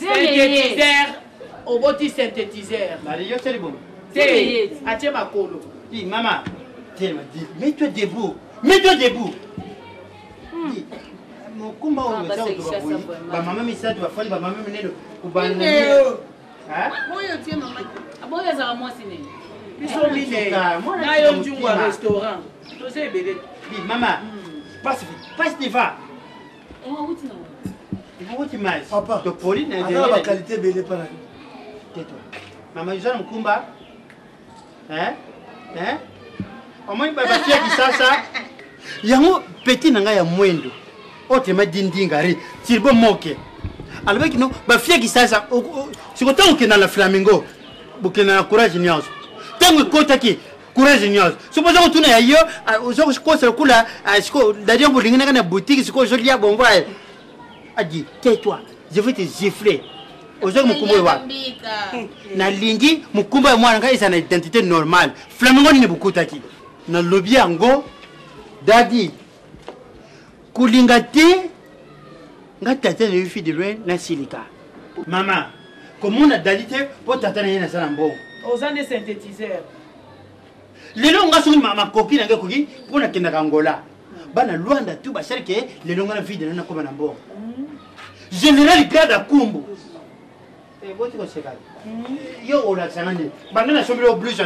Synthétiseur, oboti synthétiseur. Marie, yo seli bon. Te, atie makolo. Dis, maman, telema, dis, mets-toi debout. Mets-toi debout. Dis, mokumba oyo eza kotoba boye bamama misato bafandi bamama minene kobanda Oyo tie mama. Aboyo azala mwasi nini? Biso minei. Na yo njungu ya restaurant. Toza ebele. Dis, mama, passe vite, passe devant. Awuti mai. Papa, topoli na aza na bakalite ebele mpa na yo. Tais-toi. Mama, oza na mokumba? Hein? Hein? Omoni ba batia kisasa. Yango petit na ngai ya mwendo. Autrement dit ndingari, tirbo moke. Alobaki no bafia kisasa siko ntango okenda na flamingo bokenda na courage nyonso ntango ekotaki courage nyonso soki oza kotuna ya yo oza kokosa lokola siko dadi yango bolingi nanga na boutique sikoyo ozolia bongo adi tais-toi, je vais te gifler. Ozwaki mokumba oyo wapi? Nalingi mokumba ya mwana ngai ezala na identité normale. Flamingo nini bokutaki? Nalobi yango dadi kolinga te nga tata na yo fille de loin nasilika. Mama komona dadi te mpo tata na ye naza na mbongo. Oza nde synthétiseur. Lelo nga soki makoki na ngai ekoki mpo nakendaka Angola. Bana Luanda tout basali ke lelo nga na vide na nakoma na mbongo. Général Grada Kumbu. Eh, boti koseka. Yo olakisa nga nini? Banda nasombeli yo blouse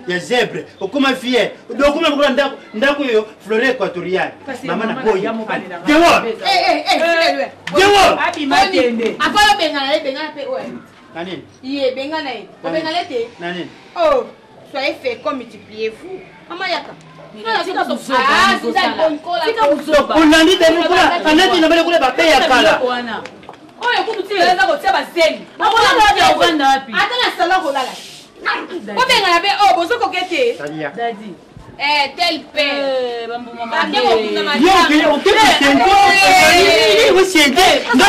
ya zebre, okoma fier. Donc okoma lokola ndako ndako oyo flore équatoriale. Mama na boyi. Dewol. Eh eh eh, Dewol. Abima kende. Avant yo bengana ye bengana pe oyo. Na nini? Ye bengana ye. Obengana te. Na nini? Oh, soyez fécond, multipliez-vous. Mama yaka. Olandi te kuna anati na bale kuna bape ya kala. Oyo kutu ti eza kotia bazemi. Akolala wapi? Ata na salon kolala. Obengana be oh bozokoke te. Dadi. Eh, tel père. Bambuma Bake kokunda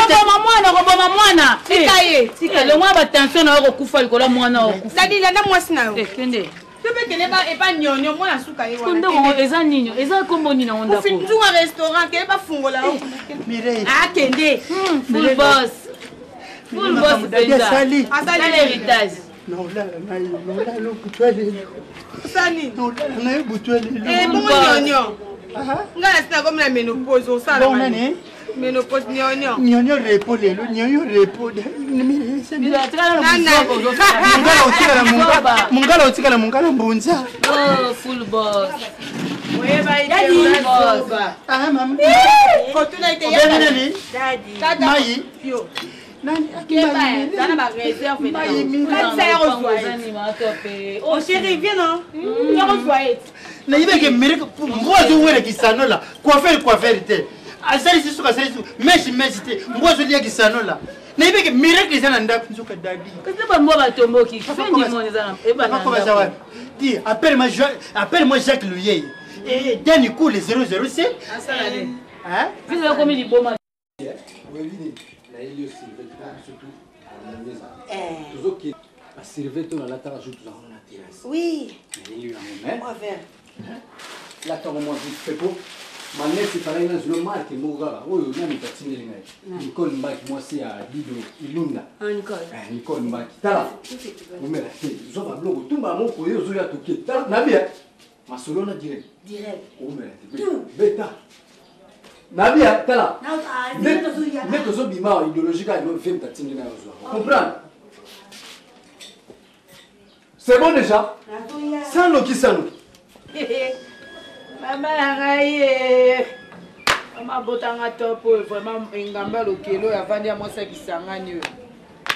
Koboma mwana, koboma mwana. Tika ye, tika ye. Longwa ba tension na yo kokufa likolo ya mwana okufa. Dadi landa mwasi na yo. Eh, kende. Yo pe kende ba epa nyonyo mwana suka ye wana. Ndoko eza nini? Eza kombo nini na ndako? Kufi nzunga restaurant kende bafungola yo. Mireille. Ah kende. Full boss. Full boss penza. Asali. Asali héritage. Naolala na yo, naolala butu ya lelo. Osani. Naolala na yo butu ya lelo. Eh bongo nyonyo. Nga na sina komi na ménopause osala. Bon nani? Ménopause nyonyo. Nyonyo repo lelo, nyonyo repo. Mungala otikala mungala, mungala otikala mungala mbunza. Oh, full boss. Oyeba ite oza. Ah mama. Kotuna ite ya. Nani? Daddy. Mai. Yo. Nani? Keba, na ba réserve na. Kanisa ya kozwa ye. Oh chérie, viens non. Ya kozwa ye. Nayebeke mereke mbwa azowela kisanola coiffeur coiffeur te asalisi suka asalisi mèche mèche te mbwa azolia kisanola nayebeke miracle eza na ndako nzoka dadi Kasi bambwa batomboki. Fin du monde eza na ebana. Papa baza wapi? Dis, appelle-moi appelle-moi Jacques Luyeye. Et Danny Cool 007. Asala nini? Hein? Biso ekomi liboma. Oyebi nini? Nayeli yo survêt mpo biso tu tozokende basurvêt oyo nalataka jour tozalaka na terrasse. Oui. Nayeli yo yango mais Moi vert. latango mwa vite fait po manesi efalaki nazwilo marke moko kaka oyo nani batindeli ngai Nicole Mbaki mwasi ya Dido Ilunda. Ah, Nicole. Eh, Nicole Mbaki tala omela te zwa babiloko tumba moko oyo ozoya toke tala nabia masolo na direct Direct. omela te beta nabia tala Ah, nde tozobima idéologie kaka vem tatindi na yo zwa comprendre. C'est bon déjà. Sanoki sanoki. Mama na ngai ye. Mama abotanga top oyo vraiment engamba lokelo oyo avandi ya mwasi ya Kisangani oyo.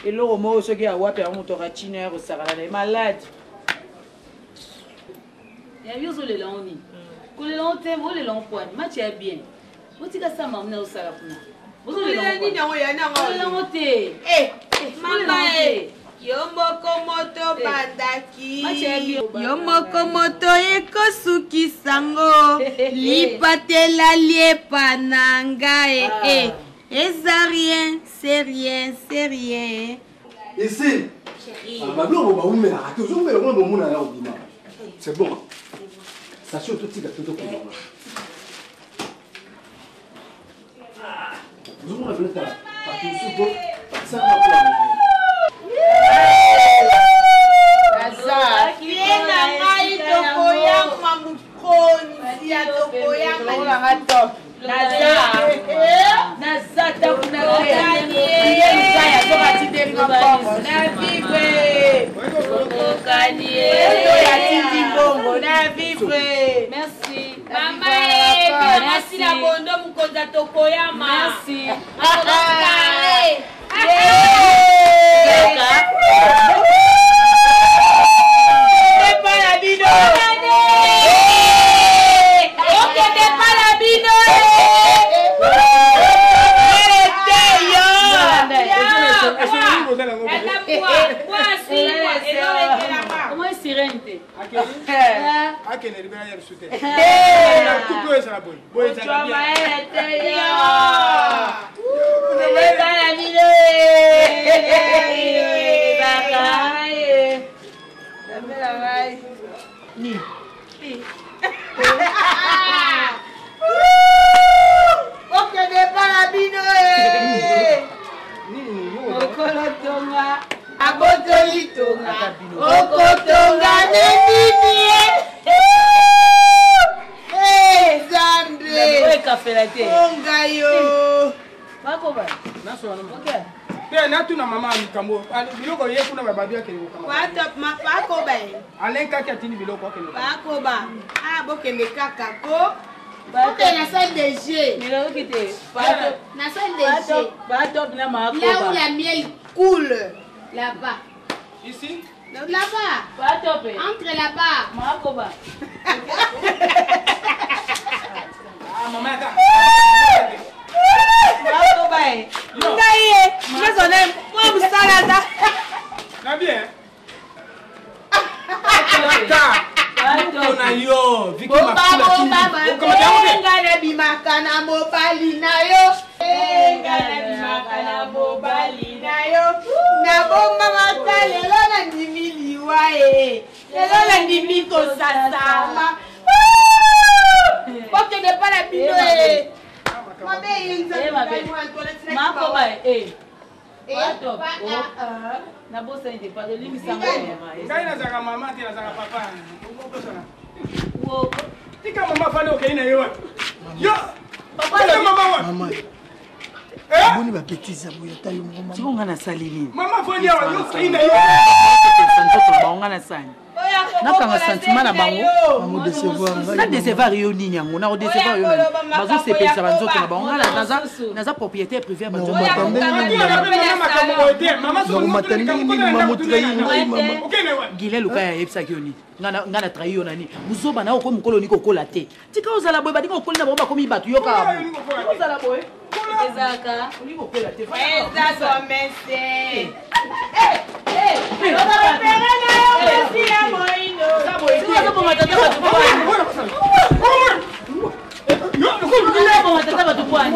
Eloko moko soki ya wapi yango moto akachina ya kosakana na ye malade. Ya yo ozolela ngo nini? Kolela ngo te, olela ngo poani. Match ya bien. Botika sama mna osala kuna. Ozolela nini yango ya nango? Olela ngo te. Eh, mama eh. Yo moko moto bandaki. Yo moko moto ekosukisa ngo. Lipatela liepa na ngai. Eh, eza rien, c'est rien, c'est rien. Ici. Babiloko baumelaka te ozomela kuna bomona ya kobima. C'est bon. Sasio totika to tokobima. Ozomona vele tala bato mosusu po Ye na ngai tokoyama mokonzi ya tokoyama naza ta kuna te na vivre atindi mbongo na vivre. Merci. Mama ye mwasi na bondo mokonzi ya tokoyama. Merci. Epa na bino. Okende pa na bino. Comment sirène te? Akende libela ya lisu te. Kuku oyo ezala boye boye ezala bien. Okende pa na bino. Mokolo tonga abotoli tonga okotonga nde nini ye? Nzambe Oyo ekafela te. Onga yo. Bakoba. Te, natuna mama likambo. Biloko ye kuna bababi akende kokanga. Bakoba ye. Alain kaki atindi biloko akende. Bakoba ah, bokende kaka ko bokende na salle de jeu. Niloki te. Na salle de jeu. Batop na là où makoba. La miel coule là-bas. Ici. Là-bas. Batop. Entre là-bas. Makoba. Ah, mama yaka. Bakoba ye. Ngai ye nyonso na mwa mosala aza. Na bien. Kaka. Moko na yo. Viki Mafula atindi. Okamata yango te. Ngai nabimaka na mobali na yo. Ngai nabimaka na mobali na yo, nabombamaka. Lelo nandimi liwa ye, lelo nandimi kosasama. Bokende mpa na bino ye mabe ye. Eh, mabe. Makoba eh. Batop. Nabosani te, pardon, limbisanga. Ngai nazalaka mama te, nazalaka papa. Okosana. Tika mama afandi, okei na ye wapi? Yo. Papa. Tika mama wapi? Mama, boni babetise ya boye? Ata yo moko mama. Siko nga nasali nini? Mama afandi awa, yo okei na ye. Kopesa nzoto na bango, nga nasani nakanga sentiment na bango. Mama, décevoir ngai. Na décevoir yo nini yango? Na kodécevoir yo nani? Bazosepelisa banzoto na bango. Nga naza propriétaire privé ya banzoto na Nakomata bango. ndenge nini, mama? Nakomata ndenge nini, mama? Otrahi ngai, mama. Gile Luka ayebisaki yo nini? Nga na trahi yo na nini? Buzoba na okomi mokolo, olingi kokola te. Tika ozala boye. Balingi okoli na bango, bakomi bato. Yoka ozala boye. Ezalaka. Olingi kokola te. Eza komese. Ozoboma tata bato pwani. Ozoboma tata bato pwani.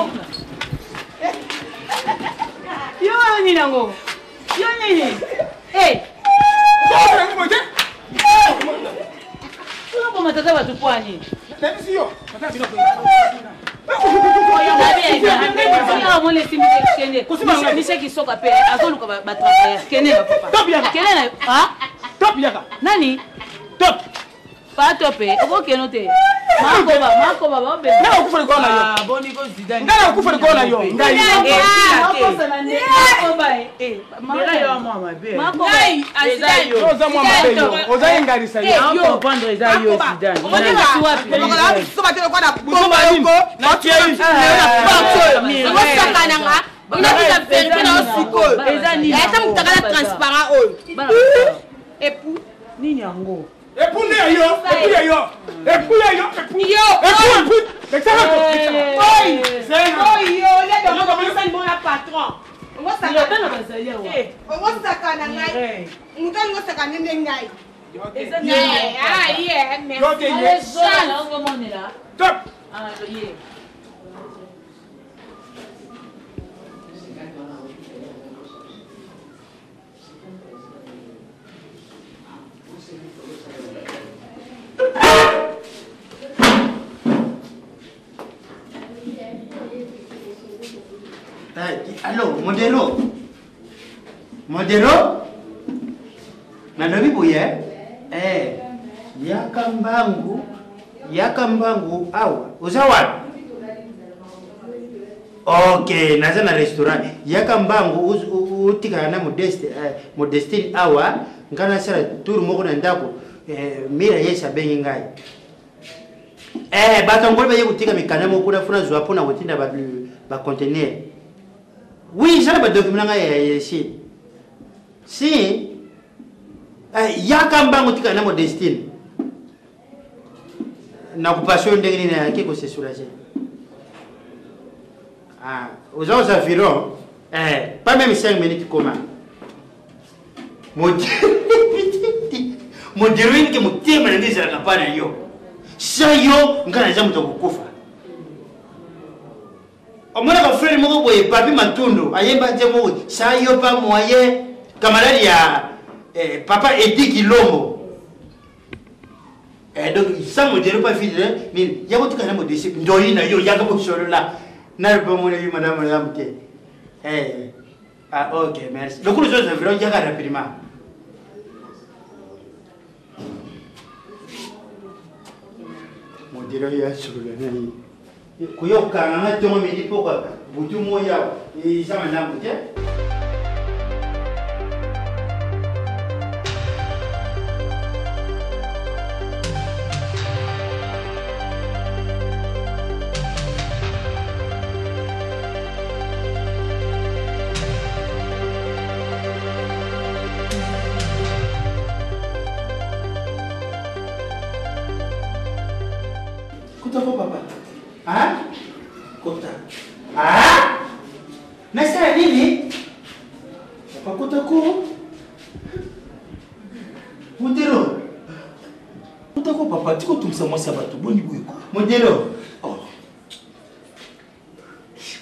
Yo oyo nini yango? Yo nini? Eh! Ozoboma tata bato pwani. Nayebisi yo. Tata biloko. Misheki soka mpe azoluka batravailleur. Kende na papa. Top yaka. Kende na ah? Top yaka. Nani? Top. Patope okokeno te. Makoba, makoba baobe. Ngai nakokufa likolo na yo. Ah, boni ko Zidane. Ngai nakokufa likolo na yo. Ngai. Mira yo mwa mabe. Ngai. Eza yo. Yo oza mwa mabe yo. Oza yengalisa yo. Na comprendre eza yo Zidane. Osakananga onakisa verité na yo sikoyo. Eza nini ata yango? motakala transparent oyo epu. Nini yango? Epu nde ya yo. Epu ya yo. Epu ya yo. Epu. Yo. Epu epu. Lekisaka ko. Oyo. Zena. Oyo ledoosali mona patron. Okosaka na ngai, moto alingi osaka nde ngai. Yo te ye. Top. Allo, modelo. Modelo nalobi boye eh, yaka mbangu yaka mbangu awa oza wapi ok naza na restaurant yaka mbangu otikala na modeste eh, modestine awa ngai nasala tour moko na ndako eh, mira yesi abengi ngai eh, bato angoli baye kotika mikanda moko kuna funa zwa mpo na kotinda bacontener ba oui eza na badocument na ngai ya esi si eh, yaka mbangu tika na modestine nakopasi oyo ndenge nini ayaki kose soulager ah, oza aux environs eh, pas même 5 minutes koma modero ke motema na ngai ezalaka mpa na yo sa yo ngai naza moto ya kokufa omonaka frere moko boye papi matundu ayemba nzembo moko sa yo pa moye camarade ya eh, papa edi kilombo eh, donc sa modelo pa fidele nini yako tika na modesi ndoi na yo yaka kosolola nalopamona yo madame malamu te eh, ah, ok merci lokolo zoza environ yaka rapidement modelo ya solola na ye koyokanga nga ntongo midi pokwa butu moi awa eza malamu te. Kota ko papa. Hein? Kota. Ah? Nasala nini? Papa kota ko. Modelo. Kota ko papa, tiko tumisa mwasi ya bato boni boye ko. Modelo. Oh.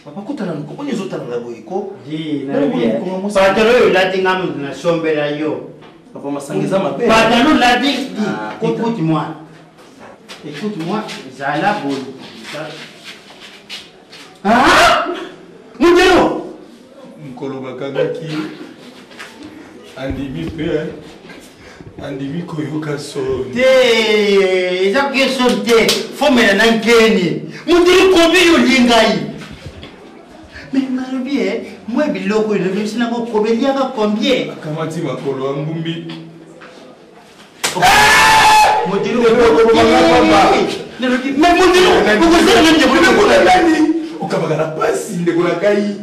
Papa kota na moko boni ezotala na boye ko. Di, nalobi. Patalo oyo olati nga moto nasombela yo. Papa masanga eza mabe. Patalo olati, di, écoute moi. Écoute moi, zala boye. Ah! Modelo! Mokolo bakangaki andimi mpe andimi koyoka soni. Te, eza koyoka soni te. Fomela na nkeni. Modelo combien yo olie ngai? Mais nalobi eh, mwa biloko oyo nabimisi nango combien eliaka combien? Akamati makolo ya ngumbi. Okabaka na pasi ndeko na ngai,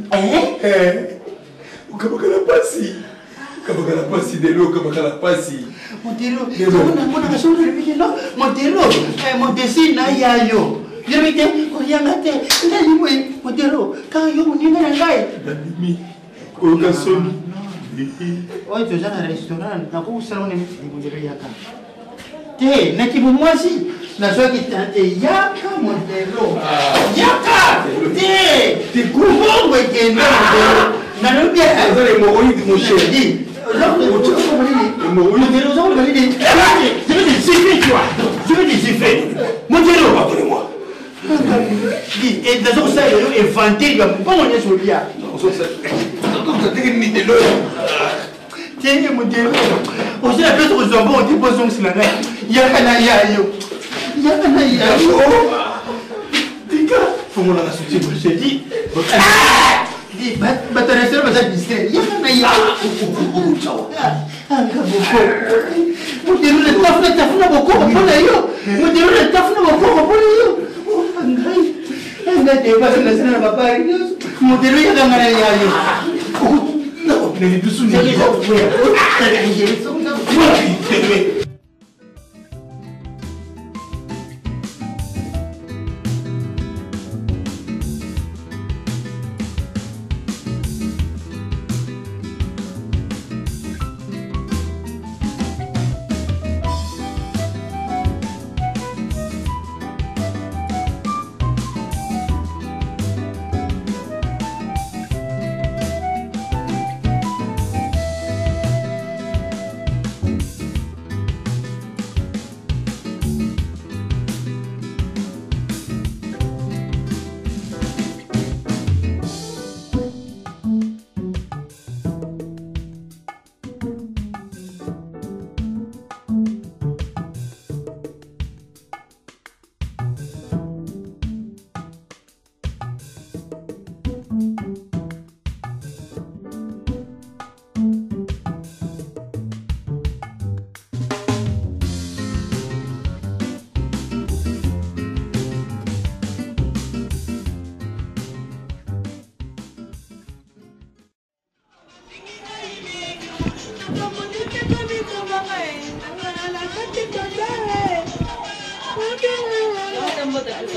okabaka na pasi, okabaka na pasi lelo, okabaka na pasi. Modelo namonaka soki nalobi lelo modelo modesi na yayo yebi te koyanga te ngai boye modelo kaka yo moninga na ngai. Nandimi koyoka soni. Oyo toza na restaurant nakokosala ngo modelo yaka te nakibo mwasi nazwaki tante yaka modelo yaka te mbongo ekende modelo nalobi modelo ozakoloba nini? Je vais te gifler, toi, je vais te gifler, modelo. Pardonnez-moi. Naza kosala yo inventaire ya mbongo nyonso olia te modelo ozela mpe kozwa mbongo te mpo ozongisela ngai yaka na yayo yaka na yayo tika fongola na soutien bosedi bato ya restaurant baza distrait yaka na yayo anga bokoko modelo na tafuna tafuna bokoko mpo na yo modelo na tafuna bokoko mpo na yo ngai ngai te nasala na babari nyonso modelo yaka ngai na yayo.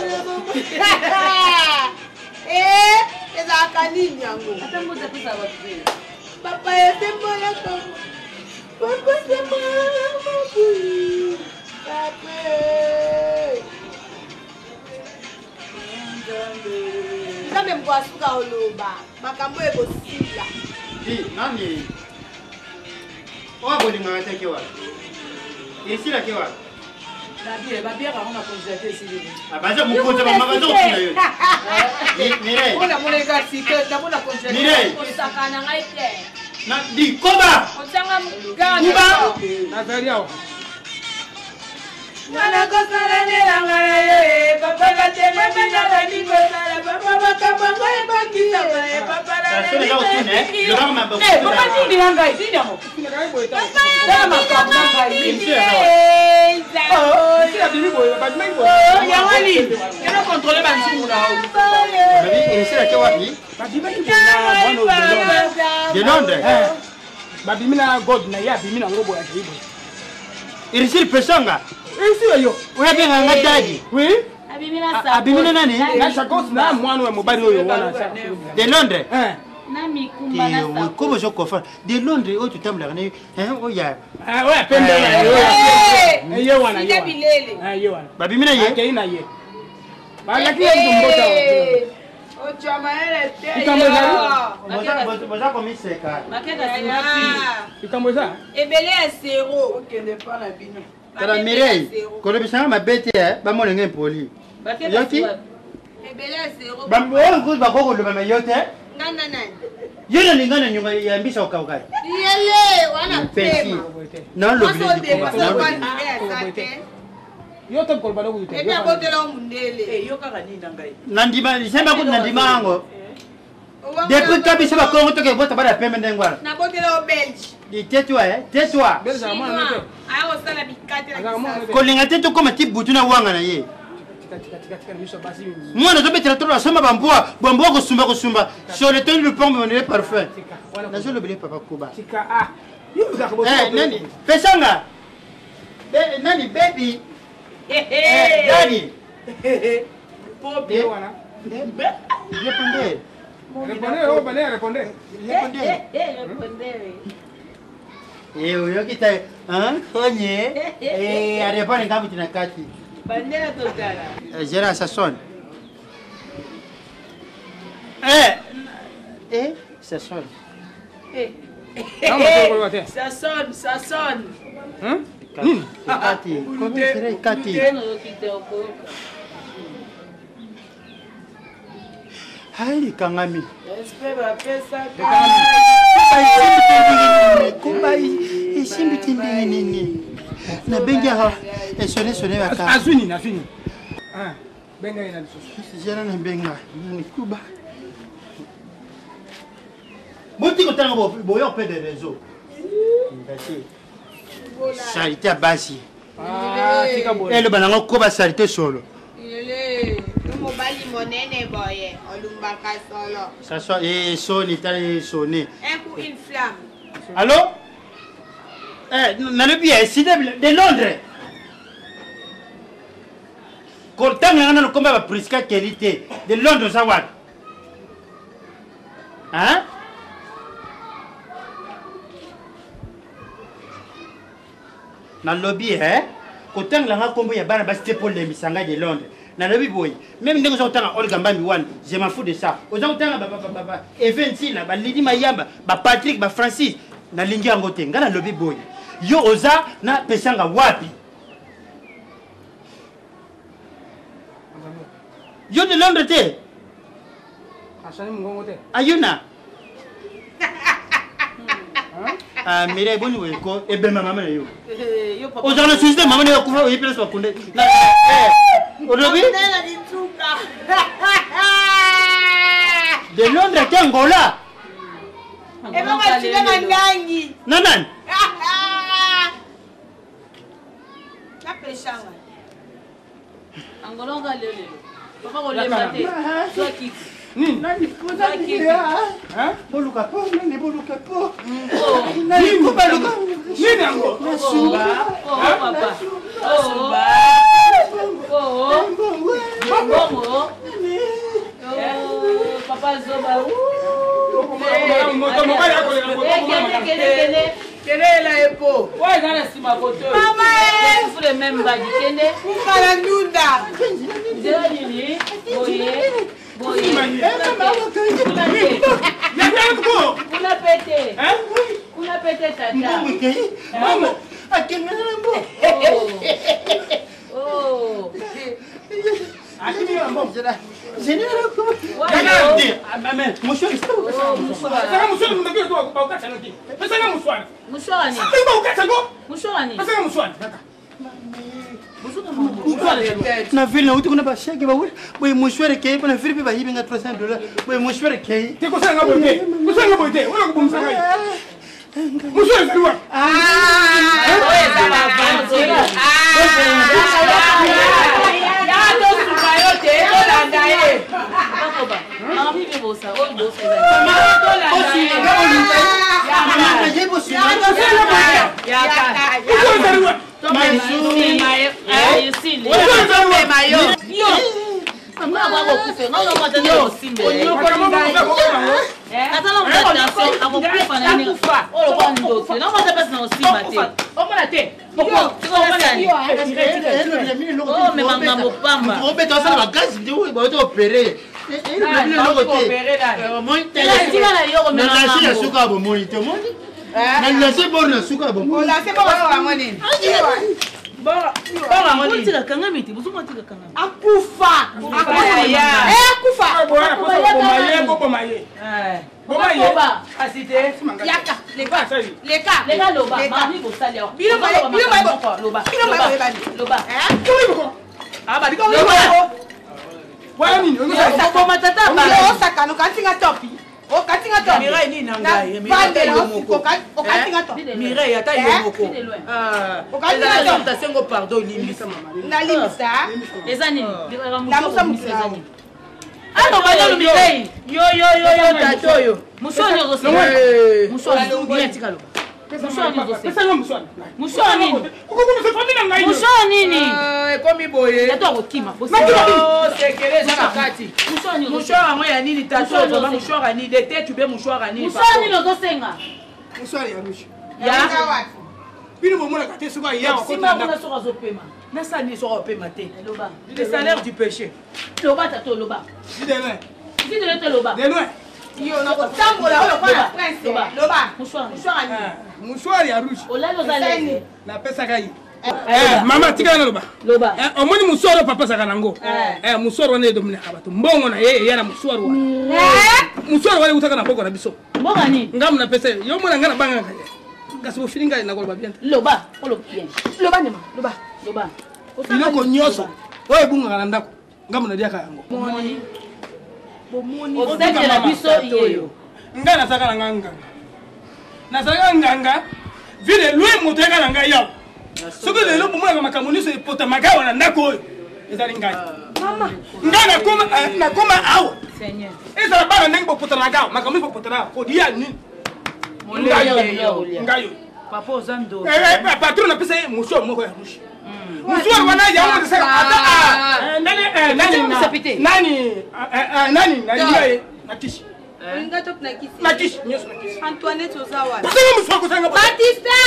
apesaka. Eh, ezalaka nini yango? Ata mbote apesaka bato te. Papa ya sembola kongo. Papa sembola mokili. Papa. Nzambe moko asuka oloba makambo ekosila. Di nani? Oyo bolingaka te ke wapi? Esila ke wapi? Babiere yango na congélateur esili. Baza mokonzi bamama baza kofina yo. Mireille. Mona mona eka sika namona congélateur. Mireille. Kosaka na ngai te. Na di koba. Otanga gana. Kuba. Nazali awa. Mwana kosala nelanga na yo e papa batelemi na bandi kosala papa makambo yango ebakisama e papa papa nini na ngai nini yango tala makambo na ngai yango nini kena kontrole banzungu na yo de Londres babimi na god na ye abimi na ngo boye akei boye irisili pesanga irisili yo oyo abengaka nga dadi oui abimi na nani na chakos na mwana oyo mobali oyo wana de Londres na mikumba na sako komo zo kofa de Londres oyo totambolaka na ye oyo ya oyo apembe ye wana ye wana babimi na ye akei na ye balaki ye mbota likambo ezali boza komiseka likambo eza ebele ya zero okende mpa na bino tala mireille kolobisanga mabe te bamona ngai mpoli yoki ebele ya zero oyo nkuzu bakoki koloba me yo te ngana nani yo nalinga na nyonga ya mbisa okaukai yele wana pesi nalobile yo te koloba lokutu te epi abotela yo mundele yo kaka nini na ngai nandima lisemba kutu nandima yango depuis kabisa bakongo toke bota bana pembe ndenge wana nabotela yo belge tais-toi eh tais-toi aya kosala bikate na kolinga te tokóma ti butu na wanga na ye mwana azobetela tolo asomba bambwa bambwa kosumba kosumba sur le ton lupango monele parfum nazolobele papa koba nani pesanga nani baby daddy répondez répondez oh bane répondez répondez eh oyoki te hein konye eh arépondre ngambo tina kati bandela totala Gérard ça sonne eh eh ça sonne eh ça sonne ça sonne nini ekati komisere ekati hai likangami komba esimbi te ndenge nini nabengi awa esone sone baka azwi nini azwi nini benga ye na lisusu zela na benga nani kuba boti kotanga boyo mpe de réseau salite ya basi eloba nango koba salite solo mobali monene boye olumbaka solo saswa esoni tala esoni un coup une flamme allo eh, nalobi ya eside de londres kotanga yanga nano komba bapriska keli te de londres oza wapi hein nalobi e kotangela nga nkombo ya bana basi te mpo olembisa ngai de londres nalobi boye meme ndenge oza kotanga olga mbambi wana je m'en fous de ça oza kotanga eve ntina balidi mayamba bapatrik bafrancis nalingi yango te ngai nalobi boye yo oza na pesanga wapi yo de londres te ayuna Ah, Mireille, boni boye ko ebemba mama na yo. Ozala na susi te mama na yo akufa oyebi place bakunda. Olobi? De Londres te Angola. Ebongo tika mandangi. Na nani? Napeshanga. Angola oka lelo lelo. Papa kolemba te. Zwa kiti. Nini? Nani boluka po nani boluka po nani baluka nini yango nasuba. Oh papa. Oh. Oh. Mbongo. Oh, papa zoba. Kende, kelela epo. Oyo eza na nsima koto. Mama, eh. Fule meme badi kende. Kukala ndunda. Nzela nini? Boye. Boye. Kuna pete. Kuna pete tata. Mbongo ekei. Mbongo. Akendana na mbongo. Oh. Na ville nauti kuna basheke bawe boye mouchoir ekei mpo na ville mpe bayibi nga 300 dollar boye mouchoir ekei. Oyo eza baaventure. Yaka tosuka yo te, tolanda ye. Bakoba. Mama mpe bosa. Oyo bosa eza. Obeta osala bagasi nde oyo bauti opere eloko te nalase ya suka ya bomoni te omoni nalase bor na suka ya bomoni. Olase bongo yango nini? Akufa. Eh, akufa. Kasi te. Yaka, leka. Leka. Leka loba, Leka. mami bosali awa. Bino baye- bino baye- Loba, bino baye boyebani. loba. Eh? Boma tata Yo ba. osakana okatinga topi. Okatinga topi. Mireille nini na ngai? Mireille ata yo moko. Okatinga topi. Mireille ata yo moko. Okatinga topi. Tasengo pardon, limbisa. Nalimbisa. Eza nini? Lamusa motu na yo. Aloba nanu Mireille. Yo yo yo yo tata oyo. Mouchoir nini ozosenga? Mouchoir nini? Mireille tika loba. Mouchoir nini ozosenga? Mouchoir nini? Mouchoir nini? Ekomi boye. Tata akokima. Sekele eza na kati. Mouchoir nini? Mouchoir yango ya nini tata oyo vraiment? Mouchoir ya nini de tete ube mouchoir ya nini? Mouchoir nini ozosenga? Ya Bino bomonaka te soki ayawa. Simba kuna soki azopema. Nasala nini soki opema te? Loba. Le salaire du péché. Loba tata loba. Zidele te loba. Yo nakotambola oyo lokola prince. Loba. Loba. Mouchoir nini? Mouchoir ya nini? Mouchoir ya rouge. Olali oza lese. Napesaka ye. Mama tikala naloba. Loba. Omoni mouchoir oyo papa azalaka nango, mouchoir wana edominaka bato. Mbongo na ye eya na mouchoir wana. Mouchoir wana eutaka na mboka na biso. Mboka nini? Ngambo napesa ye. Yo mona ngai nabangaka ye, kasi bofili ngai nakoloba bien te. Loba. Oloba bien. Loba nyama. Loba. Loba. Biloko nyonso oyo ebungaka na ndako, ngambo naliaka yango. Bomoni. Bomoni. Obstacle na biso yeyo. Ngai nazalaka na ngai nganga, nazalaka nganga vide loi moto yaka na ngai yawa. Soki lelo bomonaka makambo nyonso epotamaka awa na ndako oyo, ezali ngai. Ngai nakoma awa. Seigneur. Ezala bana ndenge bopotanaka awa, makambo nyonso bopotana awa, kolia nini, ngai oyo, ngai oyo. Papa oza ndoki. Patron napesa ye mouchoir moko ya rouge. Mouchoir wana yango esaka ata nani nani nani nani nalinga ye na kisi. Olinga topi na kisi. Na kisi nyonso, na kisi. Antoinette oza wapi? Pesanga mouchoir, kosanga. Batista!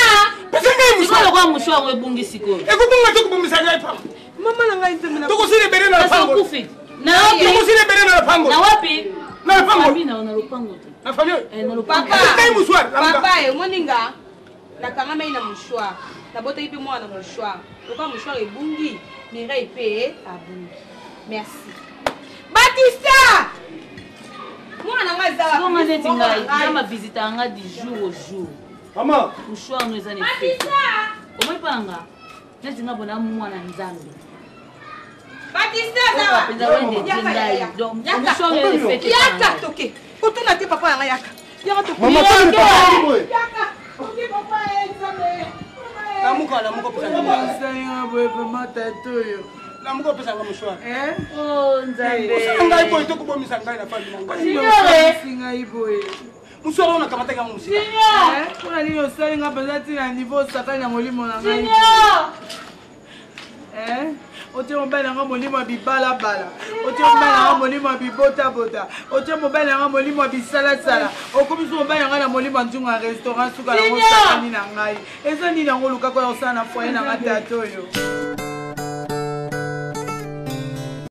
Pesanga ye Sikoyo mouchoir. lokola mouchoir yango ebungi sikoyo. Ekobunga te, kobomisa ngai pamba. Mama na ngai nzambe na. Tokosila ebele na Kasi lopango. okufi. Na wapi? Tokosila ebele na lopango. Na wapi? Na lopango. Famille na lopango te. Na famille oyo. Eh, na lopango. Papa. Ngai mouchoir. Papa e omoni nga nakangamai na mouchoir, nabotaki mpe mwana na mouchoir. Lokola mouchoir ebungi, Mireille mpe abungi. Merci Batista, mwana na ngai eza Sikoyo nga neti moko na ngai, ngai. nzambe avisitaka nga du jour au jour. Mama. Mouchoir no eza na effet. Omoni mpa na nga neti nga bona mwana Nzambe. Batista aza wapi? Mpenza wende Yaka, ngai. yaka. Donc Yaka. mouchoir no eza effet te mpa na Yaka ngai. toke kotuna te papa na ngai, yaka yaka toke. Mama, toli papa nini boye? Yaka oke papa e Nzambe. Lamuka, lamuka, opesa ngai. Osalinga boye vraiment tata oyo. Lamuka, opesa ngai mouchoir. Oh Nzambe. Osala ngai boye te, kobomisa ngai na famille na ngai. Signore. Ngai boye. Mouchoir oyo nakamataki yango mosika. Signor. Mpona nini osali nga mpenza ntina niveau osakani na molimo na ngai? Signor. Otie mobali na nga molimo ya bibalabala, otie mobali na nga molimo ya bibotabota, otie mobali na nga molimo ya bisalasala, okomisi mobali na nga na molimo ya nzungu ya restaurant. Suka nango osakani na ngai, eza nini yango olukaka oya kosala na foyer na nga tata oyo?